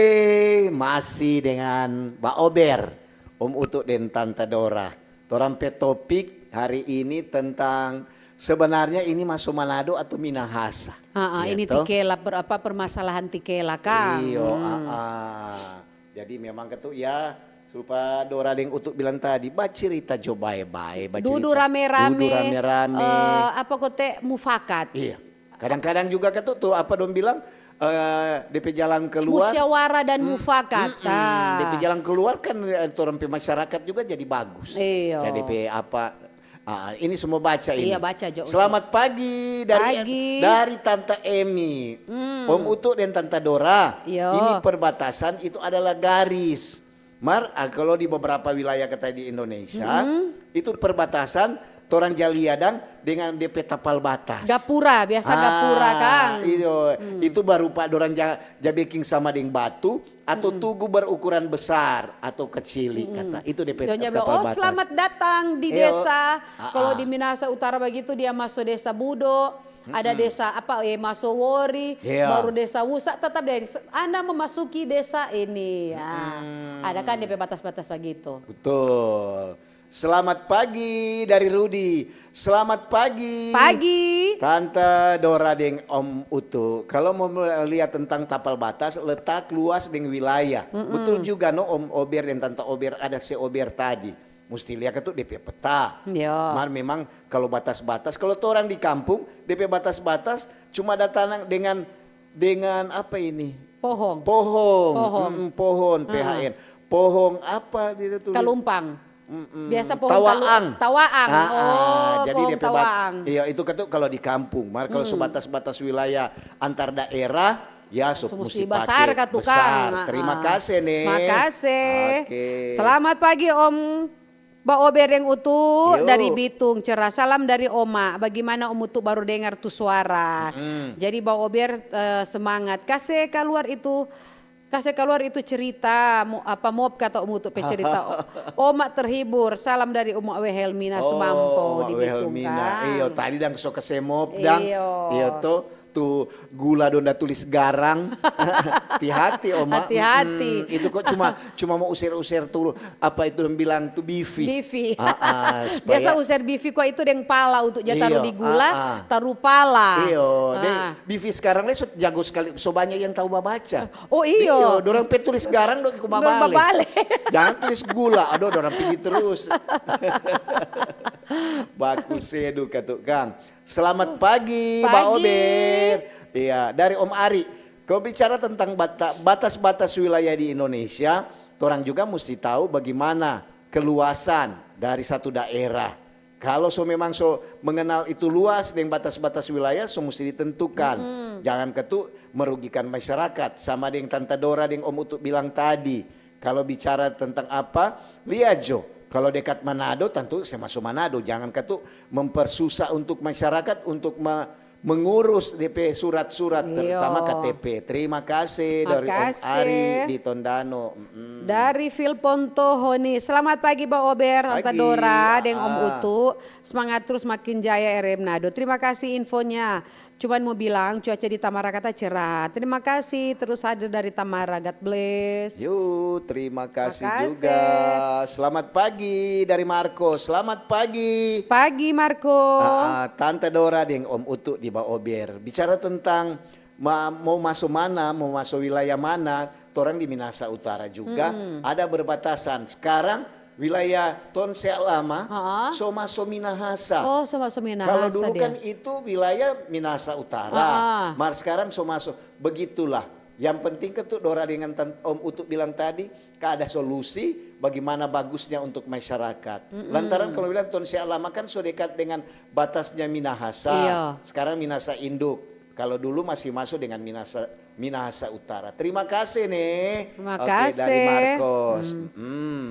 masih dengan Mbak Ober, Om Utu deng Tanta Dora. Torang pe topik hari ini tentang sebenarnya ini maso Manado atau Minahasa. Ah, ah, ini gitu. Tikela per-, apa, permasalahan tikela, kang. Iyo, hmm. Ah, ah. Jadi memang ketu ya, rupa Dora deng Utu bilang tadi, bacirita jo bae-bae, bacirita. Dudu rame-rame, dudu rame-rame. Eh, apa kote mufakat. Iya. Kadang-kadang juga ketu tu, apa dong bilang, eh, depe jalan keluar. Musyawara dan hmm, mufakat. Hmm, hmm. Ah. Depe jalan keluar kan, eh, torang pe masyarakat juga jadi bagus. Iyo. Jadi pe apa, ah, ini semua baca ini. Iya, baca jo, Utu. Selamat pagi dari, pagi. Dari Tante Emi. Hmm. Om Utu dan Tante Dora. Iyo. Ini perbatasan itu adalah garis. Mar, ah, kalau di beberapa wilayah kata di Indonesia, mm-mm, itu perbatasan torang ja lia dang dengan depe tapal batas. Gapura, biasa ah, gapura, kang. Iyo, hmm. Itu barupa dorang ja, ja beking sama deng batu, atau mm-mm, tugu berukuran besar atau kecili, mm-mm, kata. Itu depe tapal batas. Dong ja bilang, "Oh, selamat datang di desa." Iyo. Ah, kalau ah. Di Minahasa Utara begitu, dia maso desa Budo. Ada desa apa, eh, Masowori, iya, baru desa Wusa, tetap dari se-, Anda memasuki desa ini, ya. Mm-mm. Ada kan depe batas-batas begitu. Betul. Selamat pagi dari Rudi. Selamat pagi. Pagi. Tante Dora deng Om Utu. Kalau mau lihat tentang tapal batas, letak, luas, deng wilayah. Mm-mm. Betul juga, no, Om Ober deng Tante Ober, ada se Ober tadi. Musti lia katu depe peta. Iya. Mar memang kalu batas-batas, kalu torang di kampung, depe batas-batas cuma ada tanah dengan, dengan apa ini? Pohong. Pohong. Pohong. Mm-mm, pohon, ah. P H N. Pohong apa dia tulis? Kalumpang. Mm-mm. Biasa pohong kalu-, tawaang. Tawaang. Ah, ah. Oh, jadi pohong depe bat-, tawaang. Iya, itu katu kalu di kampung. Mar kalu hmm, sebatas-batas wilayah antar daerah, ya, so musti pake besar ka tukang. Besar. Ah, terima kasih, nih. Makasih. Oke. Selamat pagi, Om. Ba Ober deng Utu. Yo. Dari Bitung, cerah. Salam dari Oma. Bagimana Om Utu baru dengar tu suara? Mm-mm. Jadi Ba Ober, eh, semangat. Kase kaluar itu, kase kaluar itu cerita, mo-, apa, mop kata Om Utu pe cerita. Oma terhibur. Salam dari Oma Wehelmina Sumampo di Bitung, Kang. Oh, Oma Wehelmina. Iyo, tadi dang so kase mop dang. Iyo. Iyo to. Tu gula dong da tulis garang. Hati-hati, Oma. Hati-hati. Mm-mm. Itu kok cuma, cuma mo user-user tu, apa itu dong bilang tu, bifi. Bifi. Ah, ah, supaya biasa user bifi kwa itu deng pala untuk ja taru di gula, ah, ah, taru pala. Iyo, deng bifi sekarang le so jago sekali, so banyak yang tahu babaca. Oh, iyo. Iyo, dorang pe tulis garang dong iko babale. Babale. Jangan tulis gula, aduh, dorang pigi terus. Baku sedu katu, Kang. Selamat pagi, Ba Ober. Iya, dari Om Ari. Kau bicara tentang bata-, batas-batas wilayah di Indonesia, torang juga musti tahu bagaimana keluasan dari satu daerah. Kalo so memang so mengenal itu luas deng batas-batas wilayah, so musti ditentukan. Jangan katu merugikan masyarakat, sama deng Tanta Dora deng Om Utu bilang tadi. Kalo bicara tentang apa, lia jo. Kalo dekat Manado, tantu se maso Manado. Jangan katu mempersusah untuk masyarakat untuk me-, mengurus de pe surat-surat, terutama K T P. Terima kasih dari Om Ari di Tondano. Mm-mm. Dari Vilponto Honi. Selamat pagi, Ba Ober, Tanta Dora, deng Om Utu. Semangat terus makin jaya R M Nado. Terima kasih infonya. Cuman mau bilang, cuaca di Tamara kata cerah. Terima kasih, terus hadir dari Tamara. God bless. Yo, terima kasih juga. Selamat pagi dari Marco. Selamat pagi. Pagi, Marco. Ah, ah, Tanta Dora deng Om Utu di Baober. Bicara tentang ma-, mau maso mana, mau maso wilayah mana, torang di Minahasa Utara juga ada berbatasan. Sekarang wilayah Tonsea Lama so maso Minahasa. Oh, so maso Minahasa. Kalau dulu kan itu wilayah Minahasa Utara, mar sekarang so maso. Begitulah. Yang penting ketu Dora dengan Om Utu bilang tadi, ka ada solusi bagaimana bagusnya untuk masyarakat. Lantaran kalau bilang Tonsea Lama kan so dekat dengan batasnya Minahasa. Sekarang Minahasa Induk. Kalau dulu masih maso dengan Minahasa, Minahasa Utara. Terima kasih nih. Terima kasih. Oke, dari Marcos.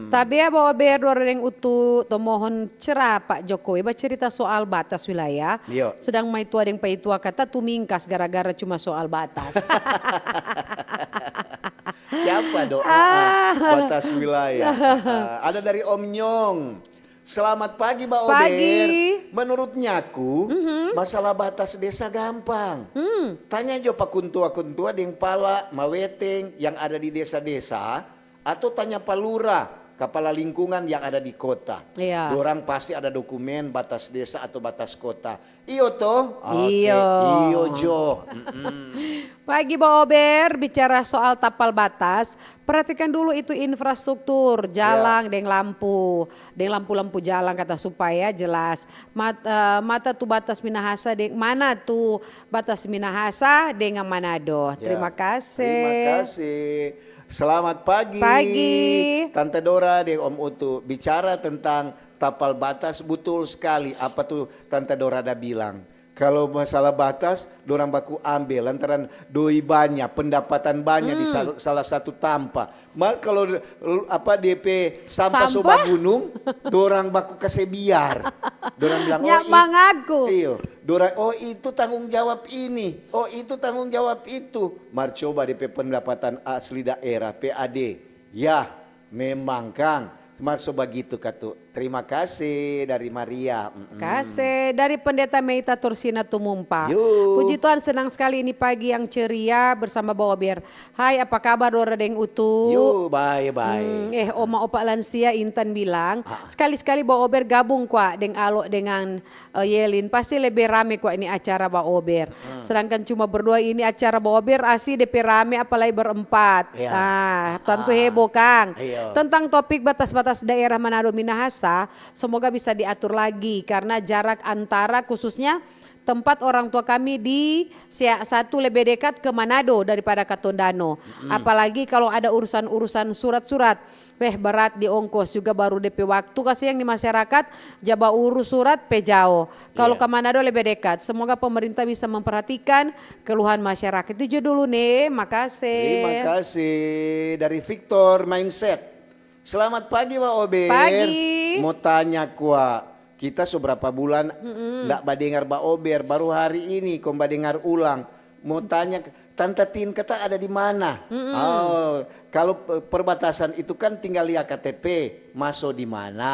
Tapi ya, Baober, Dora deng Utu, to mohon cerah Pak Jokowi bacerita soal batas wilayah. Sedang maitua deng paitua kata tumingkas gara-gara cuma soal batas. Siapa doa? Batas wilayah. Ah, ada dari Om Nyong. Selamat pagi, Baober. Pagi. Menurut nyaku, masalah batas desa gampang. Tanya jo pa kuntua-kuntua deng pala maweteng yang ada di desa-desa, atau tanya pa lura, kapala lingkungan yang ada di kota. Dorang pasti ada dokumen batas desa atau batas kota. Iyo to? Oke, iyo jo. Pagi, Baober, bicara soal tapal batas, perhatikan dulu itu infrastruktur, jalang deng lampu, deng lampu-lampu jalang kata supaya jelas. Mat-, eh, mata tu batas Minahasa deng, mana tu batas Minahasa dengan Manado. Terima kasih. Terima kasih. Selamat pagi. Pagi. Tante Dora deng Om Utu. Bicara tentang tapal batas, butul skali apa tu Tante Dora da bilang. Kalo masalah batas, dorang baku ambe lantaran doi banya, pendapatan banya di sal-, salah satu tampa. Mar kalo, apa, depe sampa so bagunung, dorang baku kase biar. Dorang bilang, "Oh, mangaku." Iyo, dorang, "Oh, itu tanggung jawab ini, oh, itu tanggung jawab itu." Mar coba depe pendapatan asli daerah, P A D. Yah, memang kang, mar so bagitu katu. Terima kasih dari Maria. Mm-mm. Kase dari Pendeta Meita Torsina Tumumpa. Yo. Puji Tuhan, senang sekali ini pagi yang ceria bersama Baober. Hai, apa kabar Dora deng Utu? Yo, bae, bae. Hmm, eh, oma opa lansia Intan bilang, sekali-sekali Baober gabung kwa deng Alo dengan eh, Yelin, pasti lebe rame kwa ini acara Baober. Sedangkan cuma berdua ini acara Baober, asi depe rame apalagi berempat. Iya. Ah, tantu heboh, kang. Iya. Tentang topik batas-batas daerah Manado Minahasa, semoga bisa diatur lagi karena jarak antara khususnya tempat orang tua kami di Sea Satu lebe dekat ke Manado daripada ka Tondano. Apalagi kalau ada urusan-urusan surat-surat. Weh, berat di ongkos juga baru depe waktu kasiang di masyarakat, ja baurus surat pe jao. Kalu ka Manado lebe dekat. Semoga pemerintah bisa memperhatikan keluhan masyarakat. Itu jo dulu ne, makase. Terima kasih. Dari Victor Mindset. Selamat pagi, Wa Obe. Pagi. Mo tanya kwa, kita so brapa bulan ndak badengar Ba Ober, baru hari ini kong badengar ulang. Mo tanya, Tanta Tin kata ada di mana? Oh, kalo pe-, perbatasan itu kan tinggal lia K T P, maso di mana?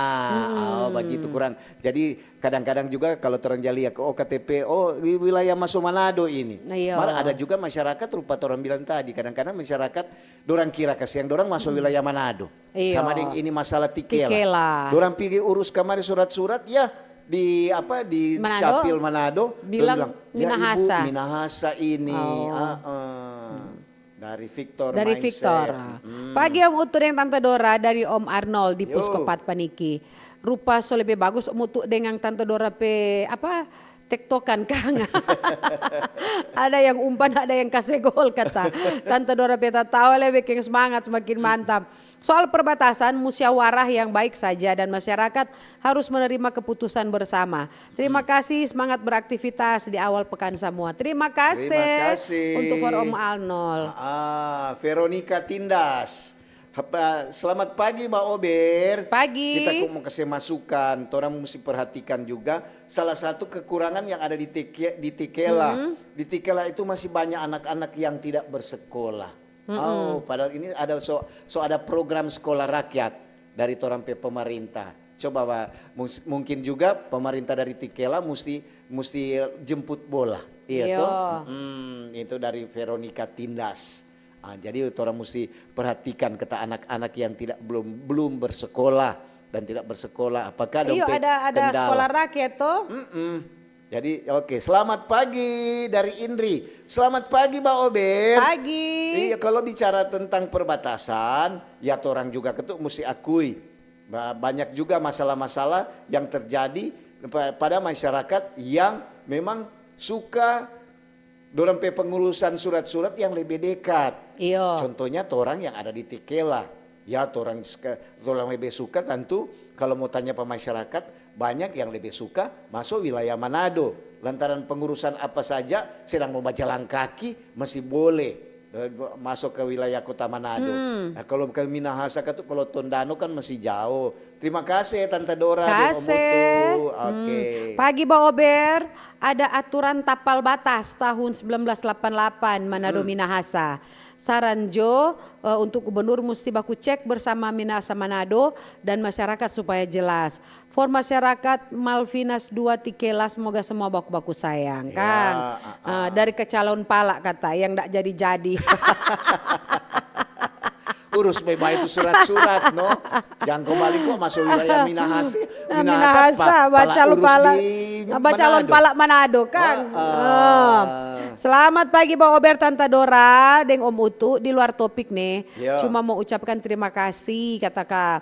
Oh, bagitu kurang. Jadi kadang-kadang juga kalo torang ja lia, oh, K T P, oh, di wilayah maso Manado ini. Mar ada juga masyarakat rupa torang bilang tadi, kadang-kadang masyarakat dorang kira kasiang dorang maso wilayah Manado. Iyo. Sama deng ini masalah Tikela. Tikela. Dorang pigi urus kamari surat-surat, ya, di apa, di Manado? Capil Manado, dong bilang, "Ya, Ibu, Minahasa. Minahasa ini." Oh. Heeh. Dari Victor. Dari Mindset. Victor. Pagi, Om Utu deng Tante Dora, dari Om Arnold di Puskopat Paniki. Rupa so lebe bagus, Om Utu deng Tante Dora pe apa, tektokan kang. Ada yang umpan, ada yang kase gol kata. Tante Dora pe tatawa lebe keng semangat semakin mantap. Soal perbatasan, musyawarah yang baik saja dan masyarakat harus menerima keputusan bersama. Terima kasih, semangat beraktivitas di awal pekan semua. Terima kasih untuk for Om Arnold. Ah, Veronica Tindas. Apa, selamat pagi, Ba Ober. Pagi. Kita kok mau kasih masukan, torang mesti perhatikan juga. Salah satu kekurangan yang ada di, Tike, di Tikela. Mm -hmm. Di Tikela itu masih banyak anak-anak yang tidak bersekolah. Mm -hmm. Oh, padahal ini ada so, so ada program sekolah rakyat dari torang pe pemerintah. Coba, Ba, mungkin juga pemerintah dari Tikela mesti mesti jemput bola. Iya toh? Hmm, itu dari Veronica Tindas. Ah, jadi orang mesti perhatikan kata anak-anak yang tidak belum belum bersekolah dan tidak bersekolah apakah ada ada ada sekolah rakyat toh? Mm -mm. Jadi oke, okay. Selamat pagi dari Indri. Selamat pagi Ba Ober. Pagi. Iya, kalau bicara tentang perbatasan, ya orang juga ketuk mesti akui banyak juga masalah-masalah yang terjadi pada masyarakat yang memang suka dorang pe pengurusan surat-surat yang lebih dekat. Iyo. Contohnya torang yang ada di Tikela. Ya, torang, torang lebih suka tentu kalau mau tanya pa masyarakat, banyak yang lebih suka masuk wilayah Manado. Lantaran pengurusan apa saja, sedang mau bajalan kaki, masih boleh eh, masuk ke wilayah kota Manado. Hmm. Nah, kalau ke Minahasa katu, kalau Tondano kan masih jauh. Terima kasih Tante Dora. Kasih. Oke. Hmm. Pagi Ba Ober, ada aturan tapal batas tahun sembilan belas delapan delapan Manado hmm. Minahasa. Saran jo uh, untuk gubernur musti baku cek bersama Minahasa Manado dan masyarakat supaya jelas. For masyarakat Malvinas dua Tikelas, semoga semua baku-baku sayang, ya, kang. Uh, uh. Uh, dari kecalon pala kata yang ndak jadi-jadi. Urus baik-baik itu surat-surat, no. Jangan kembali kok masuk wilayah Minahasa. Nah, Minahasa, Minahasa pa, baca lupa lah. Baca lon pala Manado, kang. Uh, uh. Uh. Selamat pagi, Bang Ober, Tanta Dora, deng Om Utu. Di luar topik, nih. Yo. Cuma mau ucapkan terima kasih, kata Kak.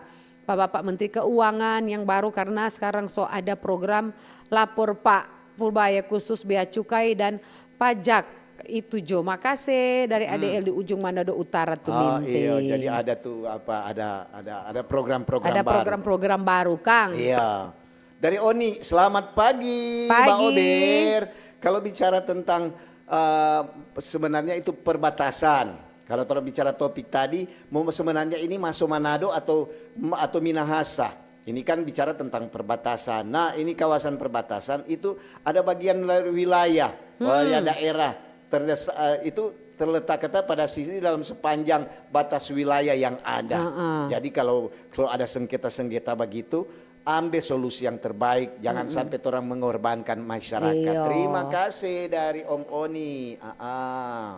Pa Bapak Menteri Keuangan yang baru karena sekarang so ada program lapor pa Purbaya khusus bea cukai dan pajak itu jo. Makase dari hmm. A D L di Ujung Manado Utara tu. Oh, Minti. Iyo, jadi ada tu apa ada ada ada program-program baru. Ada program-program baru, Kang. Iya. Dari Oni, selamat pagi, pagi. Mbak Ober. Kalau bicara tentang uh, sebenarnya itu perbatasan. Kalau torang bicara topik tadi, sebenarnya ini maso Manado atau atau Minahasa. Ini kan bicara tentang perbatasan. Nah, ini kawasan perbatasan itu ada bagian wilayah, hmm. wilayah daerah terdes, uh, itu terletak kata pada sisi dalam sepanjang batas wilayah yang ada. Uh -uh. Jadi kalau kalau ada sengketa-sengketa begitu, ambil solusi yang terbaik. Jangan mm -mm. sampai orang mengorbankan masyarakat. Iyo. Terima kasih dari Om Oni. Uh -uh.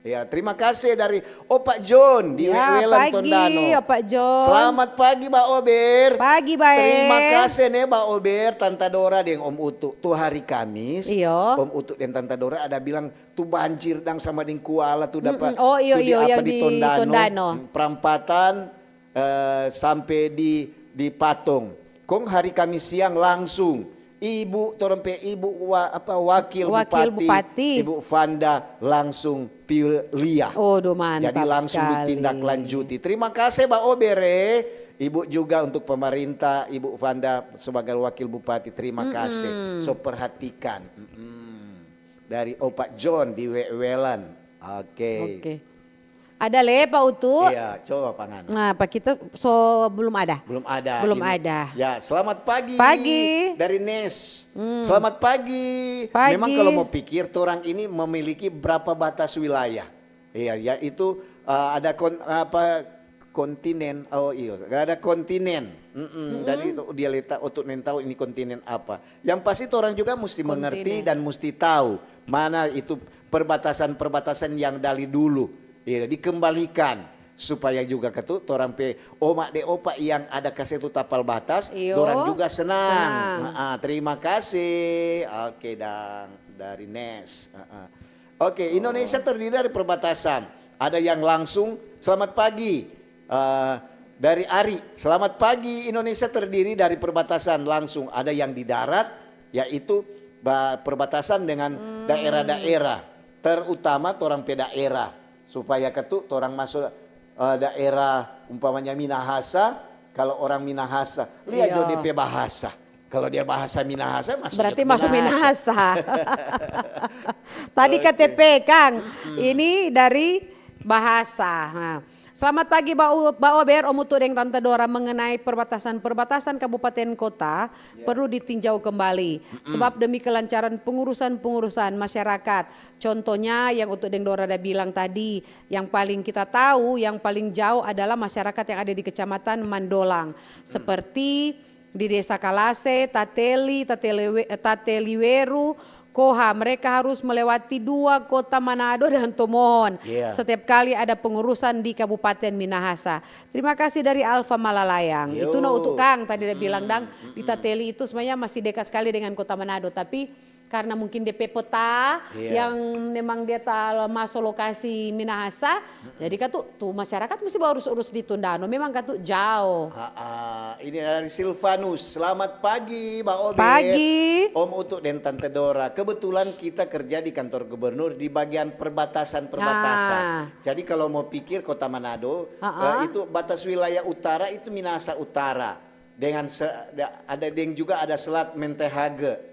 Ya, terima kasih dari Opa John di ya, Wewelan pagi, Tondano. Opa John. Selamat pagi, Ba Ober. Pagi, Bae. Terima kasih nih, Ba Ober, Tanta Dora, deng Om Utu. Tu hari Kamis, iyo. Om Utu dan Tanta Dora ada bilang, tu banjir dang sama deng kuala tu dapat. Mm -mm. Oh, iyo, iyo, di, yang di, di Tondano. Tondano. Prampatan, eh, sampe di di Patong. Kong hari Kamis siang langsung ibu torang pe ibu wa, apa wakil, wakil bupati, bupati ibu Fanda langsung pi lia. Oh, do mantap. Jadi langsung sekali. Ditindaklanjuti. Terima kasih Ba Obere. Ibu juga untuk pemerintah, Ibu Fanda sebagai wakil bupati. Terima kasih. Mm -mm. So perhatikan. Mm -mm. Dari Opa John di Wewelan. Oke. Okay. Okay. Ada le, Pak Utu? Iya, coba pangan. Nah, Pak kita so belum ada. Belum ada. Belum ini. Ada. Ya, selamat pagi. Pagi. Dari Nes. Hmm. Selamat pagi. Pagi. Memang kalau mau pikir, orang ini memiliki berapa batas wilayah? Iya, ya itu uh, ada kon, apa kontinen. Oh iya, ada kontinen. Mm -mm. Mm -mm. Jadi dia letak untuk nentau ini kontinen apa. Yang pasti orang juga mesti kontinen. Mengerti dan mesti tahu mana itu perbatasan-perbatasan yang dari dulu. Iya, dikembalikan supaya juga ketu torang pe oma de opa yang ada kase tu tapal batas, iyo. Dorang juga senang. Senang. Nah, terima kasih. Oke, dang dari Nes. Uh -uh. Oke, Indonesia terdiri dari perbatasan. Ada yang langsung, selamat pagi. Uh, dari Ari, selamat pagi. Indonesia terdiri dari perbatasan langsung. Ada yang di darat, yaitu ba-, perbatasan dengan daerah-daerah, terutama torang pe daerah, supaya katu torang maso, eh, daerah umpamanya Minahasa, kalo orang Minahasa, lia jo dia pe bahasa. Kalo dia bahasa Minahasa, maso jo Minahasa. Berarti maso Minahasa. Tadi K T P, Kang. Ini dari bahasa. Nah, selamat pagi, Ba U-, Ba Ober, Om Utu deng Tante Dora. Mengenai perbatasan-perbatasan kabupaten kota, perlu ditinjau kembali. Sebab demi kelancaran pengurusan-pengurusan masyarakat. Contohnya yang Utu deng Dora ada bilang tadi, yang paling kita tahu, yang paling jauh adalah masyarakat yang ada di Kecamatan Mandolang. Seperti di Desa Kalase, Tateli, Tatelewe-, eh, Tateliweru, Koha, mereka harus melewati dua kota Manado dan Tomohon. Setiap kali ada pengurusan di Kabupaten Minahasa. Terima kasih dari Alfa Malalayang. Itu no untuk Kang tadi dia bilang, dang, di Tateli itu sebenarnya masih dekat sekali dengan kota Manado, tapi karena mungkin D P peta yang memang dia ta maso lokasi Minahasa, jadi katu tu masyarakat musti baurus-urus di Tondano, memang katu jao. Ah, ah. Ini dari Silvanus. Selamat pagi, Ba Obe. Pagi. Om Utu dan Tante Dora. Kebetulan kita kerja di kantor gubernur di bagian perbatasan-perbatasan. Nah. Jadi kalau mau pikir Kota Manado, eh, itu batas wilayah utara itu Minahasa Utara. Dengan se-, ada, ada deng juga ada Selat Mentehage.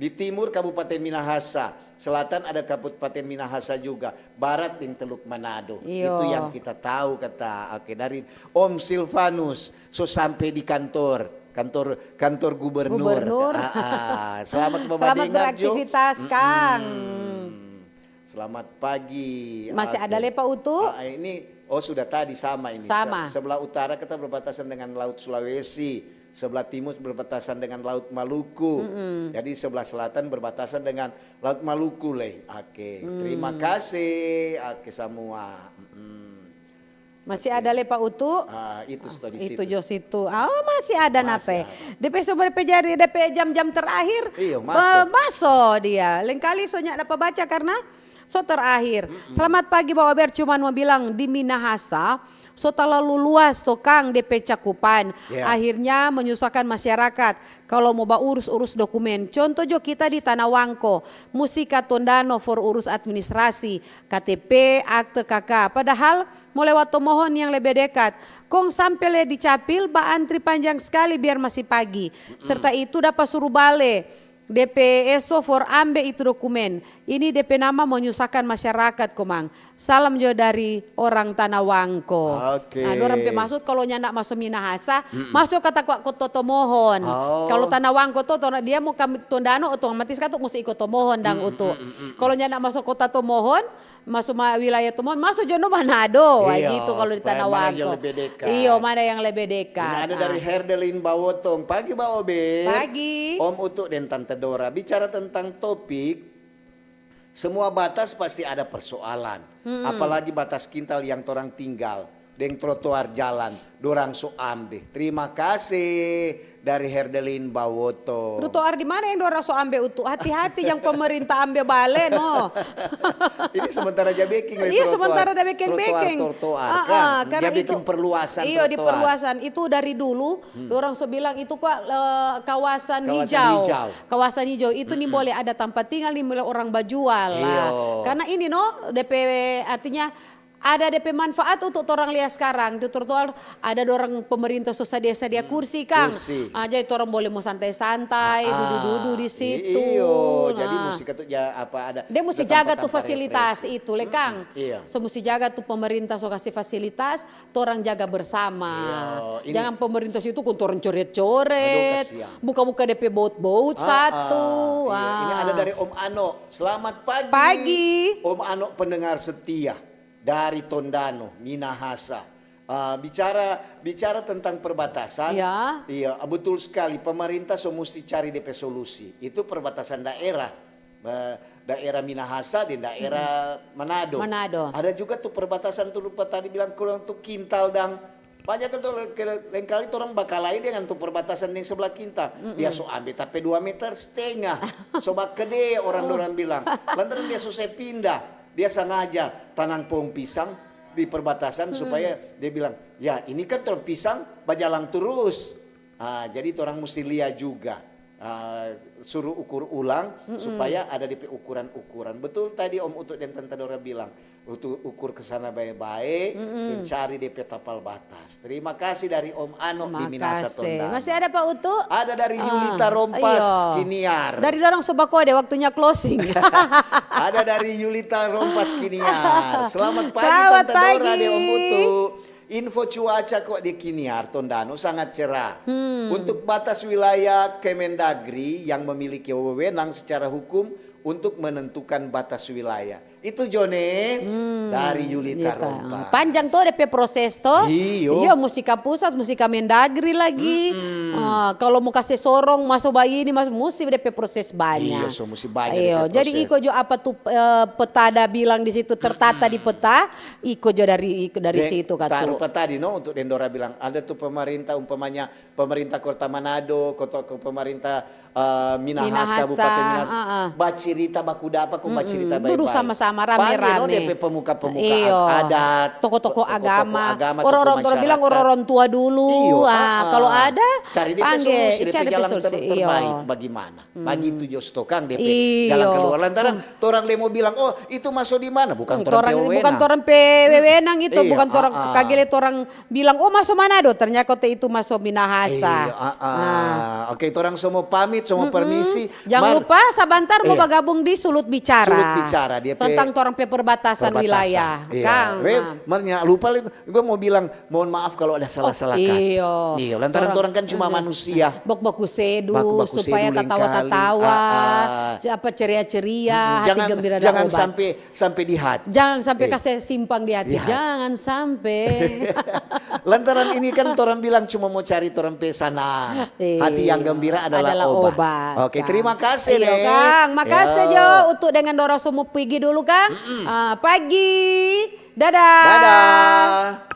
Di timur Kabupaten Minahasa, selatan ada Kabupaten Minahasa juga, barat deng Teluk Manado. Itu yang kita tahu, kata. Oke, dari Om Silvanus, so sampe di kantor, kantor, kantor gubernur. Gubernur. Ah, ah. Selamat, selamat beraktivitas, Kang. Selamat pagi. Masih ada le, Pak Utu? Ah, ini, oh, sudah tadi sama ini. Sama. Se-, sebelah utara kita berbatasan dengan Laut Sulawesi, sebelah timur berbatasan dengan Laut Maluku. Jadi sebelah selatan berbatasan dengan Laut Maluku le. Oke, terima kasih. Oke, semua. Masih ada le, Pak Utu? Ah, itu sudah di situ. Itu jo situ. Oh, masih ada nape? Depe so, depe jari, depe jam-jam terakhir. Iyo, maso. Maso dia. Lengkali so nyanda dapa baca karena so terakhir. Selamat pagi, Ba Ober. Cuman mau bilang, di Minahasa so talalu luas to, Kang, depe cakupan. Akhirnya menyusahkan masyarakat kalau mo baurus-urus dokumen. Contoh jo kita di Tanah Wangko, musti ka Tondano for urus administrasi, K T P, akte, K K. Padahal mo lewat Tomohon yang lebe dekat. Kong sampe le di Capil baantri panjang skali biar masi pagi. Serta itu dapa suru bale depe eso for ambe itu dokumen. Ini depe nama menyusahkan masyarakat komang. Salam jo dari orang Tanah Wangko. Oke. Nah, dorang pe maksud kalo nyanda maso Minahasa, maso kata kwa-, kota Tomohon. Oh. Kalo Tanah Wangko to, to, dia mo ka Tondano, otomatis katu musti iko Tomohon dang, Utu. Kalo nyanda maso kota Tomohon, maso ma-, wilayah Tomohon, maso jo no Manado, gitu kalo di Tanah Wangko. Iyo, mana yang lebe dekat. Ini ada dari Herdelin Bawotong. Pagi, Ba Obe. Pagi. Om Utu dan Tante Dora. Bicara tentang topik, semua batas pasti ada persoalan. Apalagi batas kintal yang torang tinggal, deng trotoar jalan, dorang so ambe. Terima kasih dari Herdelin Bawoto. Trotoar di mana yang dorang so ambe, Utu? Hati-hati, yang pemerintah ambe bale, no. Ini sementara ja beking lagi. Iya, trotoar. Sementara ja beking-beking. Trotoar, trotoar, kan? Karena ja beking itu perluasan. Iya, di trotoar. Perluasan. Itu dari dulu, dorang so bilang itu kwa, eh, kawasan hijau. Kawasan hijau. Itu ni boleh ada tampa tinggal, ni boleh orang bajual lah. Iyo. Karena ini, no, depe artinya ada depe manfaat untuk torang lia skarang. Di trotoar ada dorang pemerintah so sadia-sadia kursi, kang. Kursi. Ah, jadi torang boleh mo santai-santai, dudu-dudu di situ. Iyo, jadi musti katu ja-, apa ada. Dia musti jaga tu fasilitas itu, le, kang. Iya. So musti jaga tu pemerintah so kasi fasilitas, torang jaga bersama. Iya, ini. Jangan pemerintah situ kong torang coret-coret, buka-buka depe bout-bout satu. Iya. Ini ada dari Om Ano. Selamat pagi. Pagi. Om Ano pendengar setia dari Tondano, Minahasa. Ah, bicara, bicara tentang perbatasan, iya, betul sekali. Pemerintah so musti cari depe solusi. Itu perbatasan daerah. Eh, daerah Minahasa deng daerah Manado. Manado. Ada juga tu perbatasan tu rupa tadi bilang kurang tu kintal dang. Banyak kan tu le-, lengkali torang bakalahi dengan tu perbatasan yang sebelah kintal. Dia so ambe tape dua meter setengah. So bakede orang-orang bilang. Lantaran dia so se pindah. Dia sangaja tanang pohong pisang di perbatasan supaya dia bilang, "Ya, ini kan torang pisang bajalang turus." Ah, jadi torang musti lia juga. ah, suruh ukur ulang supaya ada depe ukuran-ukuran. Betul tadi Om Utu deng Tanta Dora bilang, utu-, ukur ke sana bae-bae, tu cari depe tapal batas. Terima kasih dari Om Ano di Minahasa, Makase. Tondano. Masih ada, Pak Utu? Ada dari Ah, Yulita Rompas, iyo. Kiniar. Dari dorang so bakode, waktunya closing. Ada dari Yulita Rompas, Kiniar. Selamat pagi, Selamat Tanta Dora pagi. deng Om Utu. Info cuaca kok di Kiniar, Tondano sangat cerah. Hmm. Untuk batas wilayah, Kemendagri yang memiliki wewenang secara hukum untuk menentukan batas wilayah. Itu, Jone, Hmm, dari Yulita Yulita. Rompas. Panjang to depe proses to. Iyo. Iyo, musti ka pusat, musti ka Mendagri lagi. Mm-mm. Ah, kalau mo kase sorong, maso bagini, mas-, musti depe proses banya. Iyo, so musti banya Iyo, depe jadi proses. iko jo apa tu, eh, peta ada bilang di situ, tertata di Mm-mm. peta, iko jo dari, iko dari Deng, situ, Katu. tarupa tadi, no, untuk deng dora bilang, ada tu pemerintah, umpamanya, pemerintah Kota Manado, kota, ke pemerintah, eh, Minahas, Minahasa, Kabupaten Minahas, ah, ah. bacirita, baku dapa, kong Mm-mm. bacirita Dudu bae-bae. sama-sama, Panggil, no, rame-rame. depe pemuka-pemuka Iyo. ag-, adat, Tokoh-tokoh tokoh-tokoh agama. agama, Orang-orang tokoh-tokoh bilang masyarakat. orang-orang tua dulu. Iyo, Ah, ah, ah. kalau ada, Cari depe panggil, solusi, depe cari depe jalan ter-, solusi. Iyo. terbaik bagaimana. Hmm. Bagitu jo stokang depe Iyo. jalan keluar. Lantaran Hmm. torang le mo bilang, "Oh, itu maso di mana?" Bukan Hmm, torang torang, pe bukan wewenang. torang pe Hmm. wewenang itu, Iyo, bukan torang ah, ah. kagele torang bilang, "Oh, maso Manado," ternyata itu maso Minahasa. Iyo, ah, ah. Nah. Oke, torang so mo pamit, so mo Mm-mm. permisi. Jangan Mar-, lupa, sabantar mo iya. bagabung di Sulut Bicara. Sulut Bicara, dia pe Tentang torang pe perbatasan perbatasan. wilayah. Iya. Kang, We, nah. Mar, nyanda lupa lagi. Gua mau bilang, mohon maaf kalau ada salah-salah Oh, kata. iyo. Iyo, lantaran Torang, torang kan cuma mm, manusia. Baku-baku sedu, Baku-baku supaya sedu tatawa-tatawa, lengkali. Ah, ah. siapa ceria-ceria, Mm-mm. hati Jangan, gembira dan jangan obat. sampai, sampai di hati. Jangan sampai Eh. kase simpang di hati. Di hati. Jangan sampai. Lantaran ini kan torang bilang cuma mau cari torang pe sanang. Hati yang Iyo. gembira adalah Adalah obat. obat, Oke, Kang. terima kasih, Iyo, Nek. Kang. Makasih Yo. jo untuk dengan dora so mo pigi dulu, Kang. Mm-mm. Ah, pagi. Dadah. Dadah.